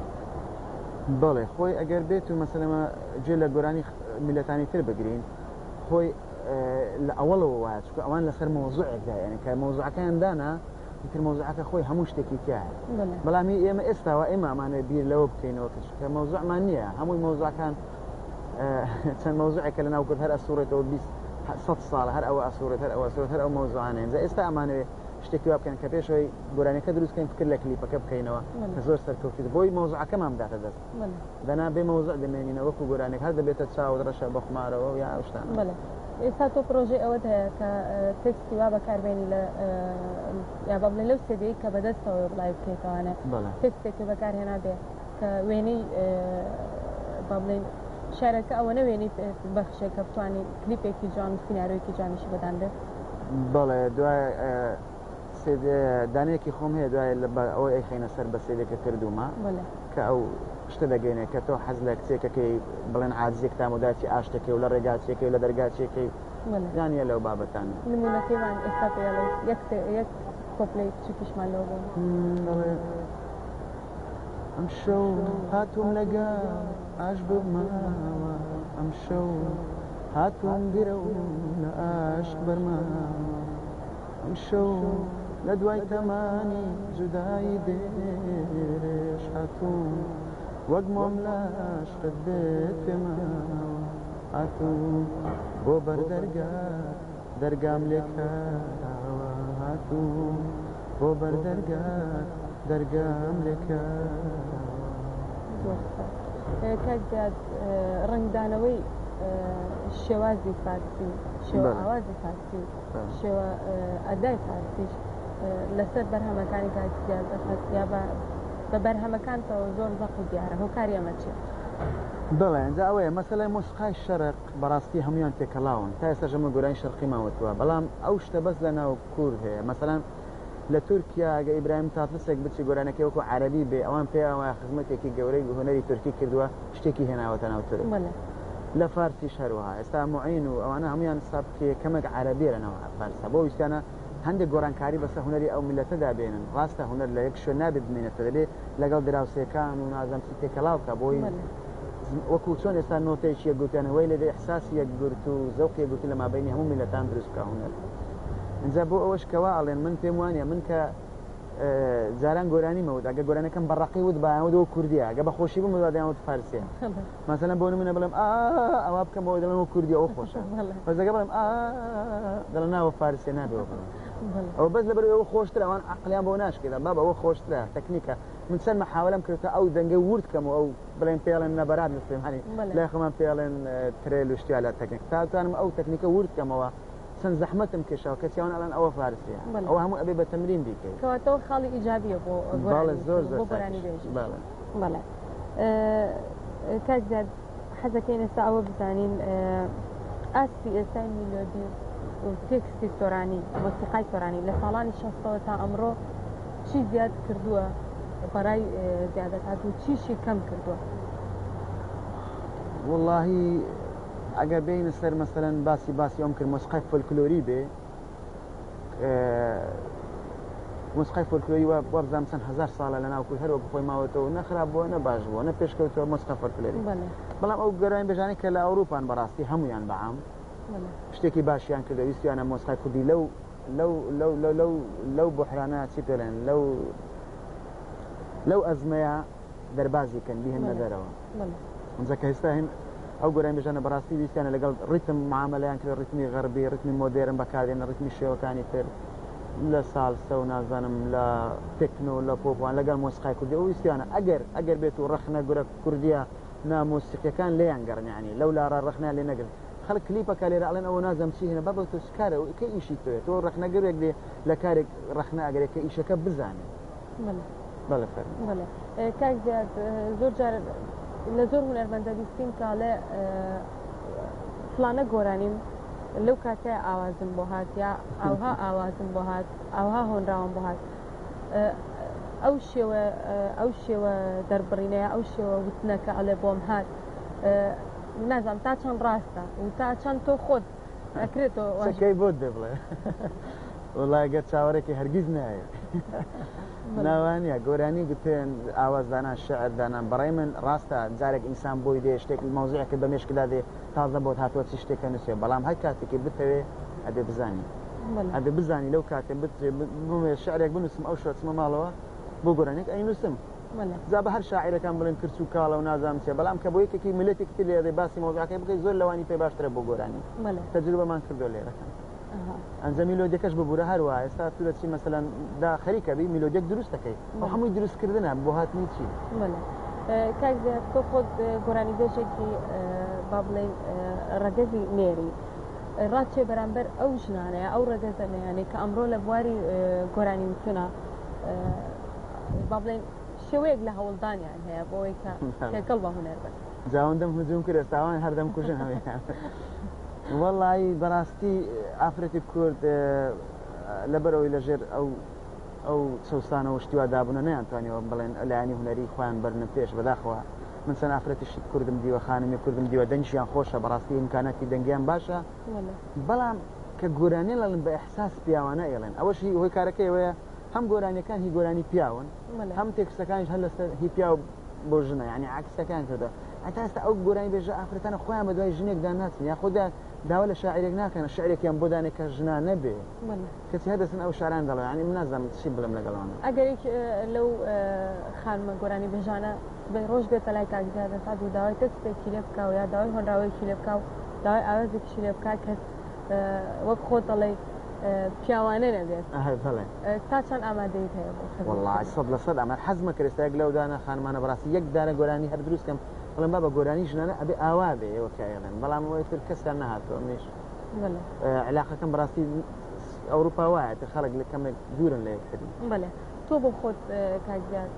بەڵێ خۆی ئەگەر بێت و مەسەلەمە جێ لە گۆرانی میلەتانی تر بگرین خۆی لە ئەوەڵەوە وایە چونکە ئەوان لەسەر مەوزوعێک دایەنێن کە مەوزوعەکەیان دانا ئیتر مەوزوعەکە خۆی هەموو شتێکی تایە بەڵام هی ئێمە ئێستاوە ئێمە ئەمانەوێت بیر لەوە بکەینەوە کە چونکە مەوزوعمان نییە هەمووی مەوزوعەکان چەند مەوزوعێکە لە ناو کورد هەر ئەسوڕێتەوە 20 ساڵە هەر ئەوە ئەسوڕێت هەر ئەوە ئەسوڕێت هەر ئەو مەوزوعانە ئینجا ئێستا ئەمانەوێت شتێکی وا بکەن کە پێشەوەی گۆرانیەکە دروست بکەین فکر لە کلیپەکە بکەینەوە کە زۆر سەرکەوتوو بۆی مەوزوعەکەمان بداتە دەست. دەنا بێ مەوزوع دەمێنینەوە وەکو گۆرانیەک هەر دەبێتە چاوت ڕەشە بە خومارەوە یا ئەو شتانە. بەڵێ ئێستا تۆ پرۆژەی ئەوەت هەیە کە تێکستی وا بەکاربێنی لە یا با بڵێن لەو سێدەی کە بەدەستەوە بڵاوی بکەیتەوانێ تێکستێکی بەکارهێنا بێ کە وێنەی با بڵێن شارەکە ئەوەنە وێنەی بەخشێ کە بتوانانی کلیپێکی جوان و سیناریۆیەکی جوانیشی بەدانرێت. بەڵێ دوای دانەیەکی خۆم هەیە دوای ئەوەی ئەیخەینە سەر بە سێدێکە کردوومە کە ئەو شتە دەگەینێ کە تۆ حەز لە کچێکەکەی بڵێن عاجزێک تاموداچی ئاشتەکەی و لە ڕێگاچێکەی و لە دەرگاچێکەی یانە لەو بابەتانە. نمونەکەیمان ئێستا پێڵێ یەک یەک کۆپلەی بچووکیشمان لەوە بۆ. بەڵێ ئەم شەو هاتووم لەگە ئاش بماوە ئەم شەو هاتووم گرەو لە ئاشق بەرماوە ئەمشەو لە دوای تەمانی جودایی دێرێش هاتووم وەک مۆم لە عەشقت بێت پێماوە هاتووم بۆ بەر دەرگات دەرگام لێ کراوە هاتووم بۆ بەر دەرگات دەرگام لێ کراوە. زۆر سپاس کاک زیاد ڕەنگدانەوەی شێوازی فارسی شێوە ئاوازی فارسی و شێوە ئەدای فارسیش لەسەر بەرهەمەکانی کاک زیاد دەخات یا بە بەرهەمەکانتەوە زۆر زەق و دیارە هۆکاری ئەمە چییە؟ بەڵێ ئینجا ئەوەیە مەسەلەی مۆسیقای شەرق بەڕاستی هەموویان تێکەڵاون تا ئێستاش ئەمە گۆرانی شەرقیمان وتووە بەڵام ئەو شتە بەس لە ناو کورد هەیە مەسەلەن لە تورکیا ئەگە ئیبراهیم تاتلسێک بچی گۆرانەکەی وەکو عەرەبی بێ ئەوان پێیان وایە خزمەتێکی گەورەی هونەری تورکی کردووە شتێکی هێناوەتە ناو تورک لە فارسیش هەروەها ئێستا معین و ئەوانە هەموویان سەبکێ کەمێک عەرەبیە لە ناو فارسا بۆ ویستیانە هەندێک گۆڕانکاری بەسەر هونەری ئەو میللەتەدا بێنن ڕاستە هونەر لە یەک شوێن نابێت بمێنێتەوە دەبێ لەگەڵ دراوسێکان و نازانم چی تێکەڵاو بکا بۆی وەکو چۆن ئێستا نۆتەیەکی یەکگرتویان وای لێدێ ئیحساسی یەکگرتوو و زەوقی یەکگرتوو لە مابەینی هەموو میللەتان دروست بکا هونەر ئینجا بۆ ئەوەش کەوا ئەڵێن من پێم وانە من کە جاران گۆرانی مەوت ئەگە گۆرانەکەم بە ڕەقی وت بایان وت کوردیە ئەگە بە خۆشی بم دەیان وت فارسیە مەسەلەن بۆ نمونە بڵێم ئا ئەوە بکەمەوە دەڵێن وە کوردی ئەوە خۆشە بەس ئەگە بڵێم ئا دەڵێن نا ئەوە فارسیە نابێ ئەوە بڵێم ئەوە بەس لەبەر ئەوە خۆشترە ئەوان عەقڵیان بۆ ناشکێت بابە ئەوە خۆشترە تەکنیکە من چەند مەحاولەم کرد تا ئەو دەنگە ورد کەم و ئەو بڵێن پێڵێن نەبەرات لە سلێمانی لای خۆمان پێڵێن ترێل و شتیا لە تەکنیک تا توانم ئەو تەکنیکە ورد کەمەوە چەند زەحمەتم کێشاوە کەچی ئەوان ئەڵێن ئەوە فارسیە ئەوە هەموو ئەبێ بە تەمرین بیکەی. کەواتە ئەوە خاڵی ئیجابیە بۆ بەڵێ زۆر زۆر بۆ گۆرانی بێژیش. بەڵێ. بەڵێ کاک زیاد حەزەکەین ئێستا ئەوە بزانین ئاستی ئێستای میلۆدی و تێکستی سۆرانی مۆسیقای سۆرانی لە ساڵانی شەستەوە تا ئەمڕۆ چی زیاد کردووە بەڕای زیادەکات و چیشی کەم کردووە؟ وەڵاهی ئەگەر بێینە سەر مەسەلەن باسی باسی ئەوم کرد مۆسیقای فۆلکلۆری بێ مۆسیقای فۆلکلۆری وابزانم چەند هەزار ساڵە لە ناو کورد هەر وەکو خۆی ماوەتەوە نە خراپ بووە نە باش بووە نە پێشکەوتووە مۆسیقا فۆلکلۆری بەڵام ئەو گۆرانی بێژانەی کە لە ئەوروپان بەڕاستی هەمویان بەعام شتێکی باشیان کردو ویستیانە مۆسیقای کوردی لەو لەو لەو لەو لەو لەو بحرانە چی پێڵێن لەو لەو ئەزمەیە دەربازی کەن بیهێننە دەرەوە ئینجا کە ئێستا هێن ئەو گۆرانیبێژانە بەڕاستی ویستیانە لەگەڵ ڕیتم معامەلەیان کرد ڕیتمی غەربی ڕیتمی مۆدێرن بەکاردێنن ڕیتمی شێوەکانی تر. لە سالسە و نازانم لە تەکنۆ لە پۆپوان لەگەڵ مۆسیقای کوردی ئەو ویستیانە ئەگەر ئەگەر بێت و ڕەخنە گورە کوردیە نامۆسیقیەکان لێیان گەڕن یانی لەو لاڕا ڕەخنەیان لێ نەگرن خەڵک کلیپەکە لێرە ئەڵێن ئەوە نازانم چی هێنا بابە تۆ چ کارە کە ئیشی تۆیە تۆ ڕەخنەگرێک دێ لە کارێک ڕەخنە ئەگەرێ کە ئیشەکە بزانێ بەڵێ بەڵێ فەرموو. بەڵێ کاک زیاد زۆر جار لە زۆر هونەرمەندە بیستین کە ئەڵێ فڵانە گۆرانیم لەو کاتەیە ئاوازم بۆ هات یا ئاوها ئاوازم بۆ هات ئاوها هۆنراوم بۆ هات ئەو شێوە ئەو شێوە دەربڕینەیە ئەو شێوە وتنەکە ئەڵێ بۆم هات نازانم تا چەند ڕاستە و تا چەند تۆ خۆت ئەکرێتەوە قسەکەی بۆت دێ بڵێ وڵای گەر چاوەڕێکی هەرگیز نایە ناوانە گۆرانی گوتن ئاوازدانان شعر دانان بەڕای من ڕاستە جارێک ئینسان بۆی دێ شتێک مەوزوعێکت بە مێشکدا دێ تازە بۆت هاتووە چی شتێکە نووسێ بەڵام هەر کاتێکی بتەوێ ئەبێ بزانی ئەبێ بزانی لەو کاتێ بمێ شعرێک بنووسم ئەو شەچمە ماڵەوە بۆ گۆرانێک ئەی نووسم جا بە هەر شاعیرەکان بڵێن کرچ و کاڵە و نازانم چیە بەڵام کە بۆ یەکێکی میللەتێکی تر لێرە باسی مەوزوعەکەی بکەی زۆر لەوانی پێ باشترە بۆ گۆرانی تەجروبەمان کردووە لێرە ئەنجا میلۆدیەکەش ببورە هەر وایە ئێستا تو دەچی مەسەلەن دا خەریکە بی میلۆدیەک دروست دەکەی ئەو هەمووی دروستکردنە بۆ هاتنی چی؟ بەڵێ کاک زیاد تۆ خۆت گۆرانیبێژێکی با بڵێین ڕەگەزی نێری ڕاچێ بەرامبەر ئەو ژنانەیە ئەو ڕەگەزە مێیانەی کە ئەمڕۆ لە بواری گۆرانی وتنە با بڵێین شێوەیەک لە هەوڵدانیان هەیە بۆ ئەوەی کە تێکەڵ بە هونەر بن. جا ئەوەندەم هجوم کرد ئێستا ئەوان هەر دەمکوژن هەموویان. وەڵایی بەڕاستی ئافرەتی کورد لەبەرئەوەی لەژێر ئەو ئەو چەوسانەوە شتی وا دابوونە نەیانتوانیوە بڵێن لایەنی هونەری خۆیان بەرنە پێش بەداخەوە من چەند ئافرەتیشی کوردم دیوە خانمی کوردم دیوە دەنگیان خۆشە بەڕاستی ئیمکاناتی دەنگیان باشە بەڵام کە گۆرانی ئەڵێن بە ئیحساس پیاوانە ئەیڵێن ئەوەش هی هۆی کارەکەی ئەوەیە هەم گۆرانیەکان هی گۆرانی پیاون هەم تێکستەکانیش هەر لەسەر هی پیاو بۆ ژنە یعنی عکسەکان کردە هەتا ئێستا ئەو گۆرانی بێژە ئافرەتانە خۆیان بە دوای ژنێکدا ناچن یاخۆدا داوا لە شاعیرێک ناکەن شعرێکیان بۆ دانێ کە ژنا نەبێ کەچی هەر دەچن ئەو شعران دەڵێن یعنی من نازانم چی بڵێم لەگەڵ ئەوانە. ئەگەر یەک لەو خانمە گۆرانی بێژانە سبەی ڕۆژ بێتە لای کاک زیاد ئەسعەد و داوای تێکستێکی لێ بکا و یا داوای هۆنراوەیەکی لێ بکا و داوای ئاوازێکیشی لێ بکا کە وەک خۆت دەڵێی پیاوانە نەبێت بەڵێ تا چەند ئامادەیت هەیە بۆ خزمەت وەڵڵا 100% ئامادە حەزمە کرد ئێستا یەک لەو دانە خانمانە بەڕاستی یەک دانە گۆرانی هەر دروست کەم بڵێم بابە گۆرانی ژنانە ئەبێ ئاوا بێ ئێوە کە ئەیڵێن بەڵام ئەوەی تر کەسیان نەهاتووە منیش علاقەکەم بەڕاستی ئەوروپا وایە تر خەڵک لە کەمێک دوورن لە یەکتری. بەڵێ تۆ بۆ خۆت کاک زیاد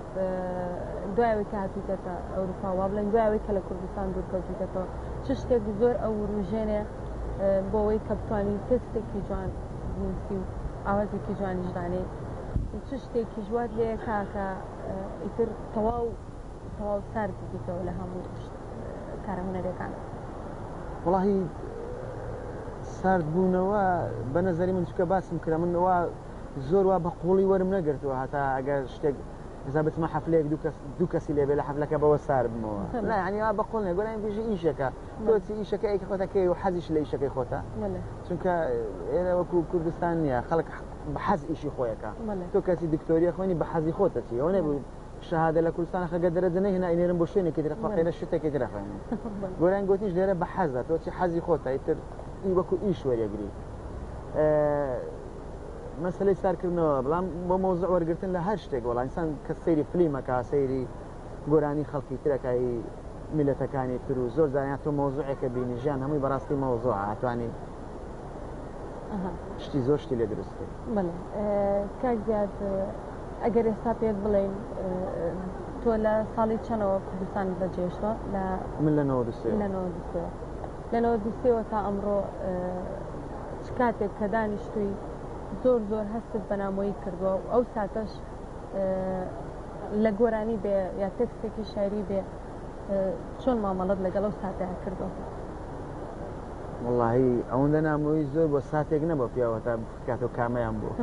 دوای ئەوەی کە هاتوویتەتە ئەوروپا وا بڵێن دوای ئەوەی کە لە کوردستان دوور کەوتوویتەتەوە چ شتێک زۆر ئەو وروژێنێ بۆ ئەوەی کە بتوانی تێکستێکی جوان بنووسی و ئاوازێکی جوانیش دانێی و چ شتێکیش وات لێ کاکە ئیتر تەواو تەواو سارد ببیتەوە لە هەموو کارە هونەریەکان؟ وەڵاهی سارد بوونەوە بە نەزەری من چونکە باسم کرا من وا زۆر وا بە قوڵی وەرم نەگرتووە هەتا ئەگەر شتێک ئێستا بچمە حەفلەیەک دوو کەس دوو کەسی لێبێ لە حەفلەکە بەوە سارد بمەوە نا یعنی وا بە قوڵ نیە گۆرانی بێژی ئیشێکە تۆ چی ئیشەکە ئێکی خۆتە کەی و حەزیش لە ئیشەکەی خۆتە چونکە ئێرە وەکو کوردستان نییە خەڵک بە حەز ئیشی خۆیەکە تۆ کەسی دکتۆریە خوێنی بە حەزی خۆتە چی ئەوە نەبوو شەهادە لە کوردستان خە گەر دەرەجە نەیهێنا ئەینێرم بۆ شوێنێکی تر فەقێرە شتێکی تر ئەخوێنێ گۆران گۆتیش لێرە بە حەزە تۆ چی حەزی خۆتە ئیتر ئی وەکو ئیش وەریەگری مەسلەی سارکردنەوە بەڵام بۆ مەوزوع وەرگتن لە هەر شتێک وەڵا ئینسان کە سەیری فلیمەکە سەیری گۆرانی خەڵکی ترەکەی میلەتەکانی تر و زۆر زانیان تۆ مەوزوعێکە بینی ژیان هەمووی بەڕاستی مەوزوع ئەتوانی شتی زۆر شتی لێ دروست بکەی. بەڵێ کاک زیاد ئەگەر ئێستا پێت بڵێین تۆ لە ساڵی چەنەوە کوردستانت بەجێهێشتووە؟ لە من لە 93 لە 93 لە 93 تا ئەمڕۆ چ کاتێک کە دانیشتووی زۆر زۆر هەستت بە نامۆیی کردووە و ئەو ساتەش لە گۆرانی بێ یا تێکستێکی شاعری بێ چۆن مامەڵەت لەگەڵ ئەو ساتەیا کردووە؟ وەڵاهی ئەوەندە نامۆیی زۆر بۆ ساتێک نەبووە پیاو هەتا بکاتەوە کامەیان بوو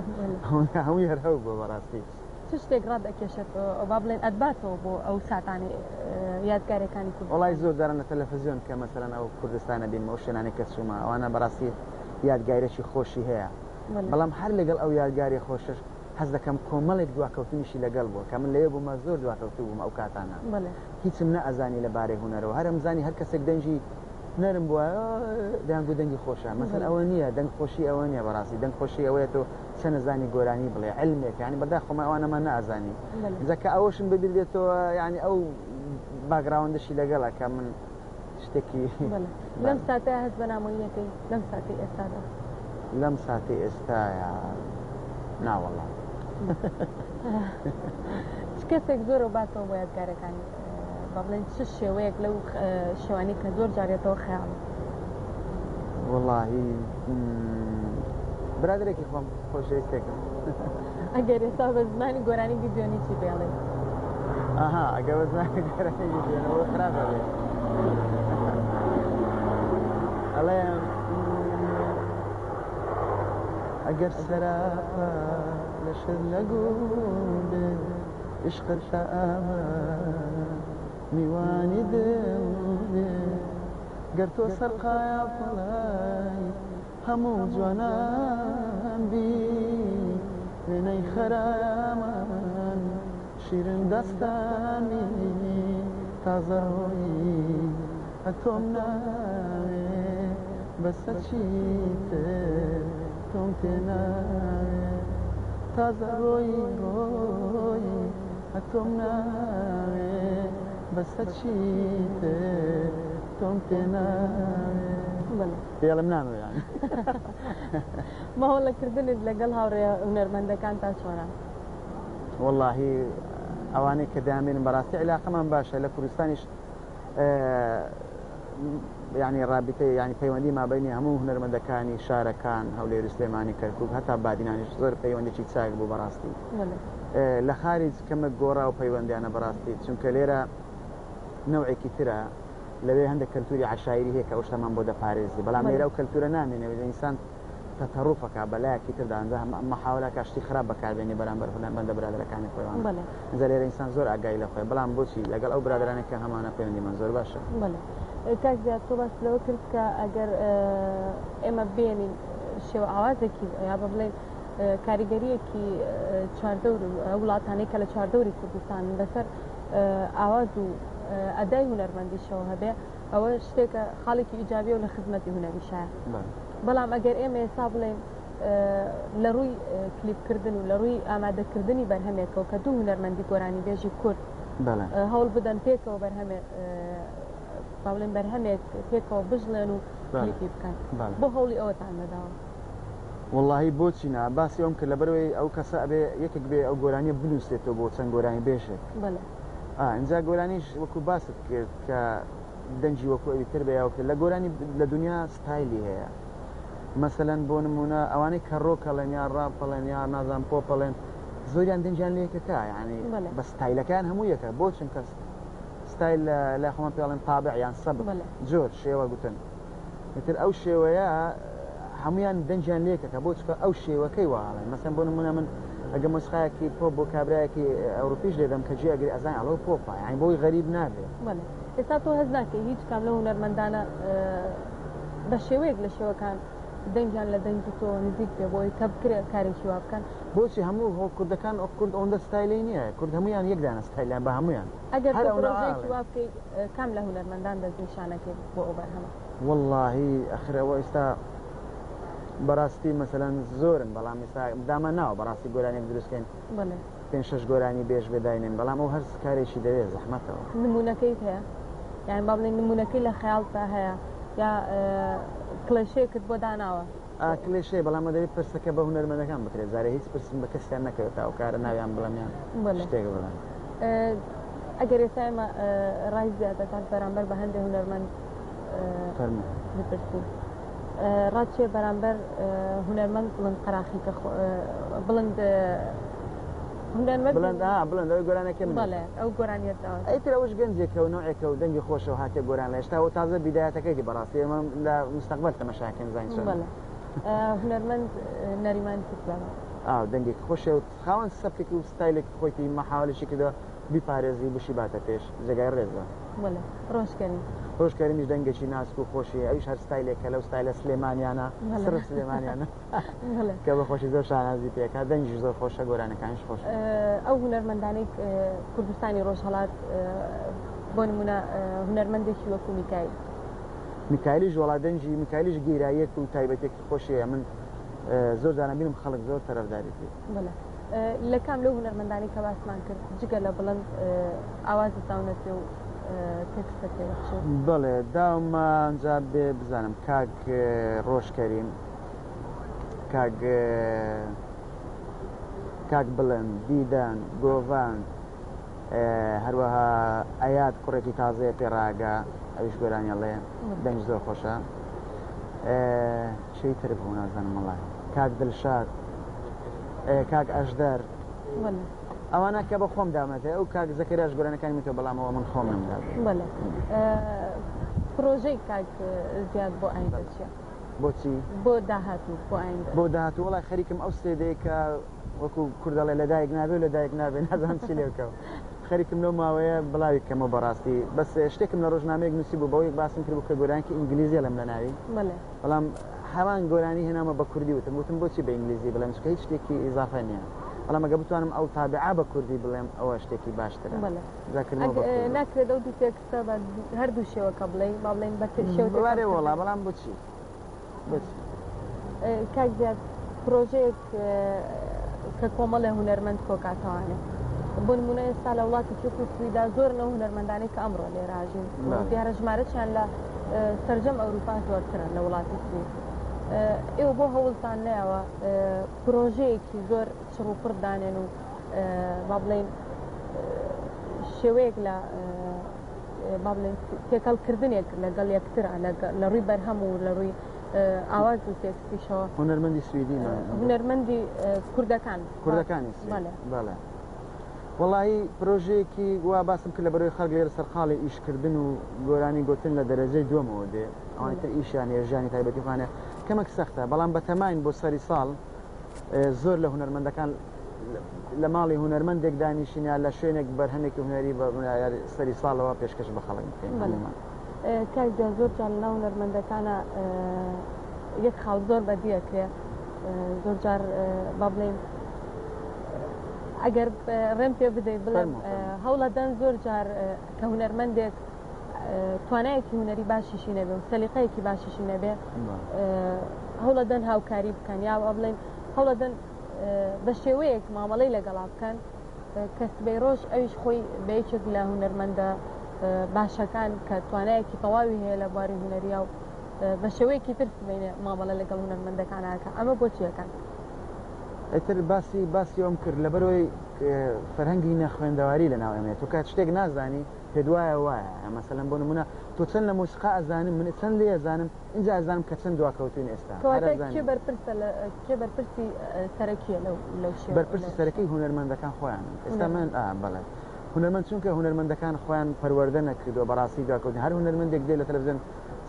ئەوەندە هەمووی هەر هەو بووە بەڕاستی. چ شتێک ڕات ئەکێشێت با بڵێن ئەتباتەوە بۆ ئەو ساتانەی یادگاریەکانی کوردستان؟ وەڵاهی زۆر جاران لە تەلەفزیۆن کە مەسەلەن ئەو کوردستانە بینم ئەو شوێنانەی کە چوومە ئەوانە بەڕاستی یادگاریەکی خۆشی هەیە بەڵام هەر لەگەڵ ئەو یادگاری خۆشەش حەز دەکەم کۆمەڵێک دواکەوتنیشی لەگەڵ بووە کە من لەوێ بوومە زۆر دواکەوتوو بووم ئەو کاتانە هیچم نەئەزانی لە بارەی هونەرەوە هەر ئەمزانی هەر کەسێک دەنگی. نەرم بوایە دەیانگوت دەنگی خۆشە مەسەن ئەوە نییە دەنگ خۆشی ئەوە نییە بەڕاستی دەنگ خۆشی ئەوەیە تۆ چەند ئەزانی گۆرانی بڵێ علمێک یعنی بەداخەوە ئەوانەمان نازانی ئینجا کە ئەوەشم بەبیر دێتەوە یعنی ئەو background شی لەگەڵە کە من شتێکی لەم ساتە هەست بە نامۆییەکەی لەم ساتی ئێستادا لەم ساتی ئێستایا ناوەڵا چ کەسێک زۆرە باتەوە بۆ یادگارەکانی با بڵێن چ شێوەیەک لەو شێوانەی کە زۆر جارێتەوە خەیاڵ؟ وەڵاهی برادێکی خۆم خۆشەویستێکم. ئەگەر ئێستا بە زمانی گۆرانی بیدوێنی چی پێڵێ؟ ئەها ئەگەر بە زمانی گۆرانی بیدوێنەوە خراپە بێ. ئەڵێم ئەگەر سەراپا لەشت لەگوڵ بێ عشقت تا ئابەد میوانی دڵ بێ گەر تۆ سەرقایا پەڵای هەموو جوانان بی وێنەی خەرامان شیرن دەستان بی تازە ڕۆیی ئەتۆم ناوێ بەسە چیتر تۆم تێ ناوێ تازە ڕۆیی ڕۆیی ئەتۆم ناوێ بەسە چیتر تۆم تێ ناوێ. بەڵێ. پێڵم نامەوێ یانی. مامەڵەکردنت لەگەڵ هاوڕێ هونەرمەندەکان تا چۆنە؟ وەڵاهی ئەوانەی کە دەیانبینم بەڕاستی عیلاقەمان باشە لە کوردستانیش یعنی رابطە یعنی پەیوەندی مابینی هەموو هونەرمەندەکانی شارەکان هەولێر و سلێمانی کەرکوک هەتا بادینانیش زۆر پەیوەندێکی چاک بوو بەڕاستی لە خارج کەمە گۆڕا و پەیوەندیانە بەڕاستی چونکە لێرە نەوعێکی ترە لەوێ هەندێک کەلتوری عشایری هەیە کە ئەو شتەمان بۆ دەپارێزی بەڵام لێرە ئەو کەلتورە نامێنێ ئینسان تەتەڕوفەکە بەلایەکی تردا ئەنجا مەحاولەکە شتی خراپ بەکاربێنی بەرامبەر هونەرمەندە برادەرەکانی خۆیان ئەنجا لێرە ئینسان زۆر ئاگای لە خۆی بەڵام بۆچی لەگەڵ ئەو برادەرانەی کە هەمانە پەیوەندیمان زۆر باشە. بەڵێ کاک زیاد تۆ باست لەوە کرد کە ئەگەر ئێمە بێنین شێوە ئاوازێکی یا بە بڵێن کاریگەریەکی چواردەور وڵاتانەی کە لە چواردەوری کوردستان بەسەر ئاواز و ئەدای هونەرمەندیشەوە هەبێ ئەوە شتێکە خاڵێکی ئیجابیە و لە خزمەتی هونەریشایە. بەڵام ئەگەر ئێمە ئێستا بڵێین لە ڕووی کلیپکردن و لە ڕووی ئامادەکردنی بەرهەمێکەوە کە دوو هونەرمەندی گۆرانیبێژی کورد هەوڵ بدەن پێکەوە بەرهەمێ با بڵێن بەرهەمێک پێکەوە بژڵێن و کلیپی بکەن بۆ هەوڵی ئەوەتان نەداوە؟ وەڵاهی بۆچی نا باسی ئەوم کرد لەبەرئەوەی ئەو کەسە ئەبێ یەکێک بێ ئەو گۆرانیە بنووسێتەوە بۆ چەند گۆرانی بێژێک ئینجا گۆرانیش وەکو باست کرد کە دەنگی وەکو ئەوی تر بێ یاوکە لە گۆرانی لە دنیا ستایلی هەیە مەسەلەن بۆ نمونە ئەوانەی کە ڕۆک ئەڵێن یا ڕاپ ئەڵێن یا نازانم پۆپ ئەڵێن زۆریان دەنگیان لە یەکەکە یعنی بە ستایلەکەیان هەموو یەکە بۆ چونکە ستایل لای خۆمان پێ ئەڵێن تابع یان سەبک جۆر شێوە گوتن ئیتر ئەو شێوەیە هەمویان دەنگیان لێکەکە بۆ چکە ئەو شێوەکەی واڵێن مەسەن بۆ نمونە من ئەگە مۆسیقایەکی پۆپ بۆ کابرایەکی ئەوروپیش لێدەم کە جێ ئەگری ئەزان ئەڵەو پۆپە یعنی بۆی غەریب نابێ. بەڵێ ئێستا تۆ هەست ناکەی هیچ کام لەو هونەرمەندانە بە شێوەیەک لە شێوەکان دەنگیان لە دەنگی تۆ نزیک بێ بۆی کە بکرێ کارێکی وا بکەن؟ بۆچی هەموو هۆ کوردەکان ئۆ کورد ئەوەندە ستایلی نییە کورد هەمویان یەک دانە ستایلیان بە هەمویان ئەگەر تۆ پرۆژەیەکی وا بکەی کام لە هونەرمەندان دەستنیشانەکەی بۆ ئەو بەرهەمە؟ وەڵاهی ئەخر ئەوە ئێستا بەڕاستی مەسەلەن زۆرن بەڵام ئێستا دامان ناوە بەڕاستی گۆرانیەک دروست کەین بەڵێ پێنج شەش گۆرانی بێژ بێ داینێن بەڵام ئەو هەر کارێکی دەوێ زەحمەتەوە. نموونەکەیت هەیە؟ یان با بڵێین نموونەکەی لە خەیاڵتا هەیە یا کڵێشەیەکت بۆ داناوە؟ ئا کلێشەیە بەڵام دەبێت پرسەکە بە هونەرمەندەکان بکرێت جارێ هیچ پرسم بە کەسیان نەکرێت تا ئەو کارە ناویان بڵێم یان شتێک بڵێم. ئەگەر ئێستا ئێمە ڕای زیادەکات بەرامبەر بە هەندێک هونەرمەند فەرموو بپرسین ڕات چیە بەرامبەر هونەرمەند بڵند قەراخی کە بڵند هونەرمەند بڵند ئا بڵند ئەو گۆرانەکە من بەڵێ ئەو گۆرانیەت ئەی تر ئەوش گەنجێکە و نوعێکە و دەنگی خۆشە و هاتێ گۆران لە هێشتا و تازە بیدایەتەکەیتی بەڕاستی ئێمە لە مستەقبەل تەمەشاکەین زانین چۆنە. بەڵێ هونەرمەند نەریمان کوردبابا ئا دەنگێکی خۆشە و خاوەن سەبکێک و ستایلێکی خۆیتی مەحاولێکی کردووە بیپارێزی و بشیباتە پێش جێگای ڕێزە. بەڵێ ڕۆژ کەریم. ڕۆژ کەریمیش دەنگێکی ناسک و خۆشی هەیە ئەویش هەر ستایلێکە لەو ستایلە سلێمانیانە سڕف سلێمانیانە کە بە خۆشی زۆر شانازی پێکا دەنگیش زۆر خۆشە گۆرانەکانیش خۆشە. ئەو هونەرمەندانەی کوردستانی ڕۆژهەڵات بۆ نمونە هونەرمەندێکی وەکو میکایل. میکایلیش وەڵا دەنگی میکایلیش گیراییەک و تایبەتێکی خۆشی هەیە من زۆر جاران بینم خەڵک زۆر تەرەفدارێتی. بەڵێ لە کام لەو هونەرمەندانەی کە باسمان کرد جگە لە بڵند ئاوازت داونەتێ و تێکستت پێ بەخشی؟ بەڵێ داومە ئەنجا بێ بزانم کاک ڕۆژ کەریم کاک کاک بڵند دیدان گۆڤان هەروەها ئەیاد کوڕێکی تازەیە پێ ڕاگە ئەویش گۆرانی ئەڵێ دەنگ زۆر خۆشە چی تر بوو نازانم وەڵای کاک دلشاد کاک ئەژدەر ئەوانە کە بە خۆم دامەتێ ئەو کاک زەکەریاش گۆرانەکانی وتووە بەڵام ئەوە من خۆم نەمدا بەڵێ پرۆژەی کاک زیاد بۆ ئایندە چییە؟ بۆچی؟ بۆ داهاتوو بۆ ئایندە بۆ داهاتوو وەڵای خەریکم ئەو سێدەیە کە وەکو کورد دەڵێ لەدایک نابێ و لەدایک نابێ نازانم چی لێ بکەم خەریکم لەو ماوەیە بڵاوی کەمەوە بەڕاستی بەس شتێکم لە ڕۆژنامەیەک نووسی بوو بەوەی باسم کرد بوو کە گۆرانیەکی ئینگلیزیە لەم لە ناوی بەڵام هەمان گۆرانی هێنامە بە کوردی وتم وتم بۆچی بە ئینگلیزی بڵێم چونکە هیچ شتێکی ئیزافە نییە بەڵام ئەگە بتوانم ئەو تابعە بە کوردی بڵێم ئەوە شتێکی باشترە ناکرێت ئەو دوو تێکستە بە هەردوو شێوەکە بڵێ با بڵێن بە شێوە وەڵا بەڵام بۆچی کاک زیاد پرۆژەیەک کە کۆمەڵێ هونەرمەند کۆکاتەوانێ بۆ نمونە ئێستا لە وڵاتی وەکو سویدا زۆر لەو هونەرمەندانەی کە ئەمڕۆ لێراژین دیارە ژمارەشیان لە سەرجەم ئەوروپا زۆرترە لە وڵاتی سوید ئێوە بۆ هەوڵتان نەیەوە پرۆژەیەکی زۆر چڕ و پڕ دانێن و با بڵێین شێوەیەک لە با بڵێین تێکەڵکردنێک لەگەڵ یەکترا لە ڕووی بەرهەم و لە ڕووی ئاواز و تێکستیشەوە. هونەرمەندی سویدی هونەرمەندی کوردەکان کوردەکانی سوید بەڵێ وەڵاهی پرۆژەیەکی وا باسم کرد لە بەرەوەی خەڵک لێرە سەرقاڵی ئیشکردن و گۆرانی گوتن لە دەرەجەی دووەمەوە دێ ئەوانی تر ئیشیان هەیە ژیانی تایبەتی خۆیان هەیە کەمێک سەختە بەڵام بەتەماین بۆ سەری ساڵ زۆر لە هونەرمەندەکان لە ماڵی هونەرمەندێک دانیشین یا لە شوێنێک بەرهەمێکی هونەری بە سەری ساڵەوە پێشکەش بە خەڵک بکەین. کاک جان زۆر جار لەناو هونەرمەندەکانە یەک خاڵ زۆر بەدی ئەکرێ زۆر جار با بڵێین ئەگەر ڕێم پێ بدەیت بڵێم هەوڵەدەن زۆر جار کە هونەرمەندێک توانایەکی هونەری باشیشی نەبێ و سەلیقەیەکی باشیشی نەبێ هەوڵەدەن هاوکاری بکەن یا بڵێن هەوڵەدەن بە شێوەیەک مامەڵەی لەگەڵا بکەن کە سبەی ڕۆژ ئەویش خۆی بە یەکێک لە هونەرمەندە باشەکان کە توانایەکی تەواوی هەیە لە بواری هونەریا و بە شێوەیەکی تر سبەینێ مامەڵە لەگەڵ هونەرمەندەکان ئەکا ئەمە بۆچیەکان؟ ئیتر باسی باسی ئەوم کرد لەبەرئەوەی فەرهەنگی نەخوێندەواری لەناو ئێمەیە تۆ کات شتێک نازانی پێت وایە وایە مەسەلەن بۆ نمونە تۆ چەند لە مۆسیقا ئەزانم من چەند لێ ئەزانم ئینجا ئەزانم کە چەند دواکەوتوین ئێستا کەواتە کێ بەرپرسە لە کێ بەرپرسی سەرەکیە لەو لەو شێوە بەرپرسی سەرەکی هونەرمەندەکان خۆیانن ئێستا من ئا بەڵێ هونەرمەند چونکە هونەرمەندەکان خۆیان پەروەردە نەکردووە بەڕاستی دواکەوتن هەر هونەرمەندێک دێ لە تەلەفزیۆن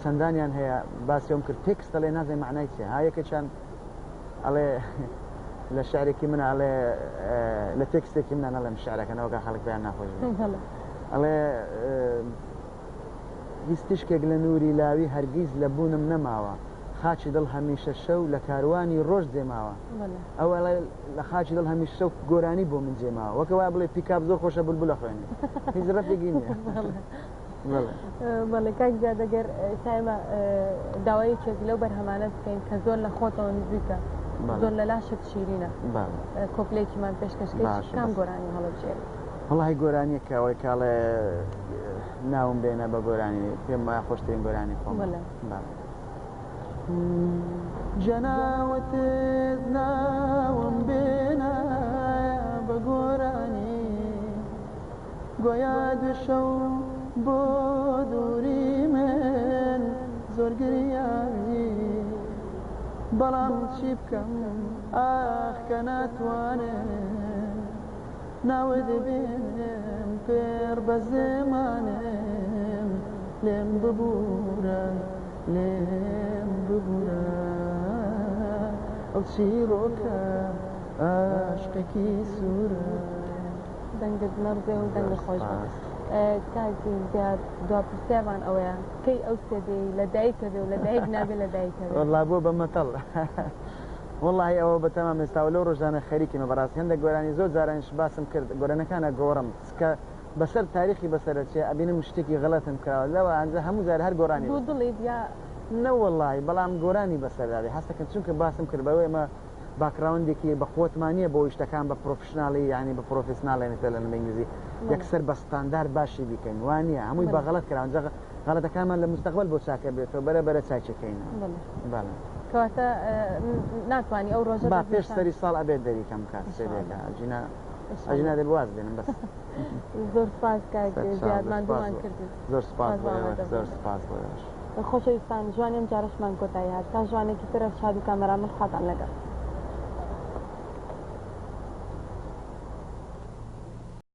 چەندانیان هەیە باسی ئەوم کرد تێکست ئەڵێ نازانم مەعنای چیە ها یەکێکیان ئەڵێ لە شعرێکی منە ئەڵێ لە تێکستێکی منە نەڵێم شعرەکە نەوەکە خەڵک پێیان ناخۆش بێ ئەڵێ هیچ تیشکێک لە نووری لاوی هەرگیز لە بوونم نەماوە خاکی دڵ هەمیشە شەو لە کاروانی ڕۆژ جێماوە ئەو ئەڵێ لە خاکی دڵ هەمیشە شەو گۆرانی بۆ من جێماوە وەکە وایە بڵێ پیکاب زۆر خۆشە بولبولە خوێنێ هیچ ڕەفێکی نییە. بەڵێ کاک زیاد ئەگەر ئێستا ئێمە داوای یەکێک لەو بەرهەمانە بکەین کە زۆر لە خۆتەوە نزیکە زۆر لە لاشت شیرینە کۆپلێکیمان پێشکەش کەی کام گۆرانی هەڵبژێری؟ وەڵاهی گۆرانیەکە ئەوەی کاڵێ ناوم بێنە بە گۆرانی پێم وایە خۆشترین گۆرانی خۆم جەناوتت ناوم بێنە بە گۆرانی گۆیا دوێ شەو بۆ دووری من زۆر گریاوی بەڵام چی بکەم ئاخ کە ناتوانم ناوت بێنم پێڕ بە زمانم لێم ببوورە لێم ببوورە ئەو چیرۆکە عاشقێکی سوورە. دەنگت نەڕزێ و دەنگت خۆش بێت. کاک زیاد دوا پرسیارمان ئەوەیە کەی ئەو سێدەی لە دایکە بێ و لە دایک نابێ لە دایکە بێ؟ وەڵا بووە بە مەتەڵ. وەڵاهی ئەوە بەتەمام ئێستا و لەو ڕۆژانە خەریکیمە بەڕاستی هەندێک گۆرانی زۆر جارانیش باسم کرد گۆرانەکان ئەگۆڕم چکە بەسەر تاریخی بەسەرەچێ ئەبینم شتێکی غەڵەتم کراوە لەوە ئەنجا هەموو جار هەر گۆرانی دوو دڵیت یا نەوەڵی بەڵام گۆرانی بەسەردابێ هەستەکەن چونکە باسم کرد بەوەی ئێمە background ێکی بە قوتمان نییە بۆ شتەکان بە professional ی ینی بە professional ێنی پێ لە ئینگلیزی یەکسەر بە ستاندار باشی بیکەین وانە هەمووی بە غەڵەت کراون جا غەڵەتەکانمان لە مستەقبل بۆ چاکە بێتەوە بەرە بەرە چاکەکەین. بەڵێ. کەواتە ناتوانانی ئەو ڕۆژە با پێش سەری ساڵ ئەبێت دەریکەم کات سێدێکە ئەجینا ئەجینا دەبێ واز بێنم بەس. زۆر سپاس کاک زیاد ماندوومان کردی. زۆر سپاس بۆ ئێوەش زۆر سپاس بۆ ئێوەش. خۆشەویستان ژوانی ئەم جارەشمان کۆتایی هات تا ژوانێکی تر شاد و کامەران من خواتان لەگەڵ.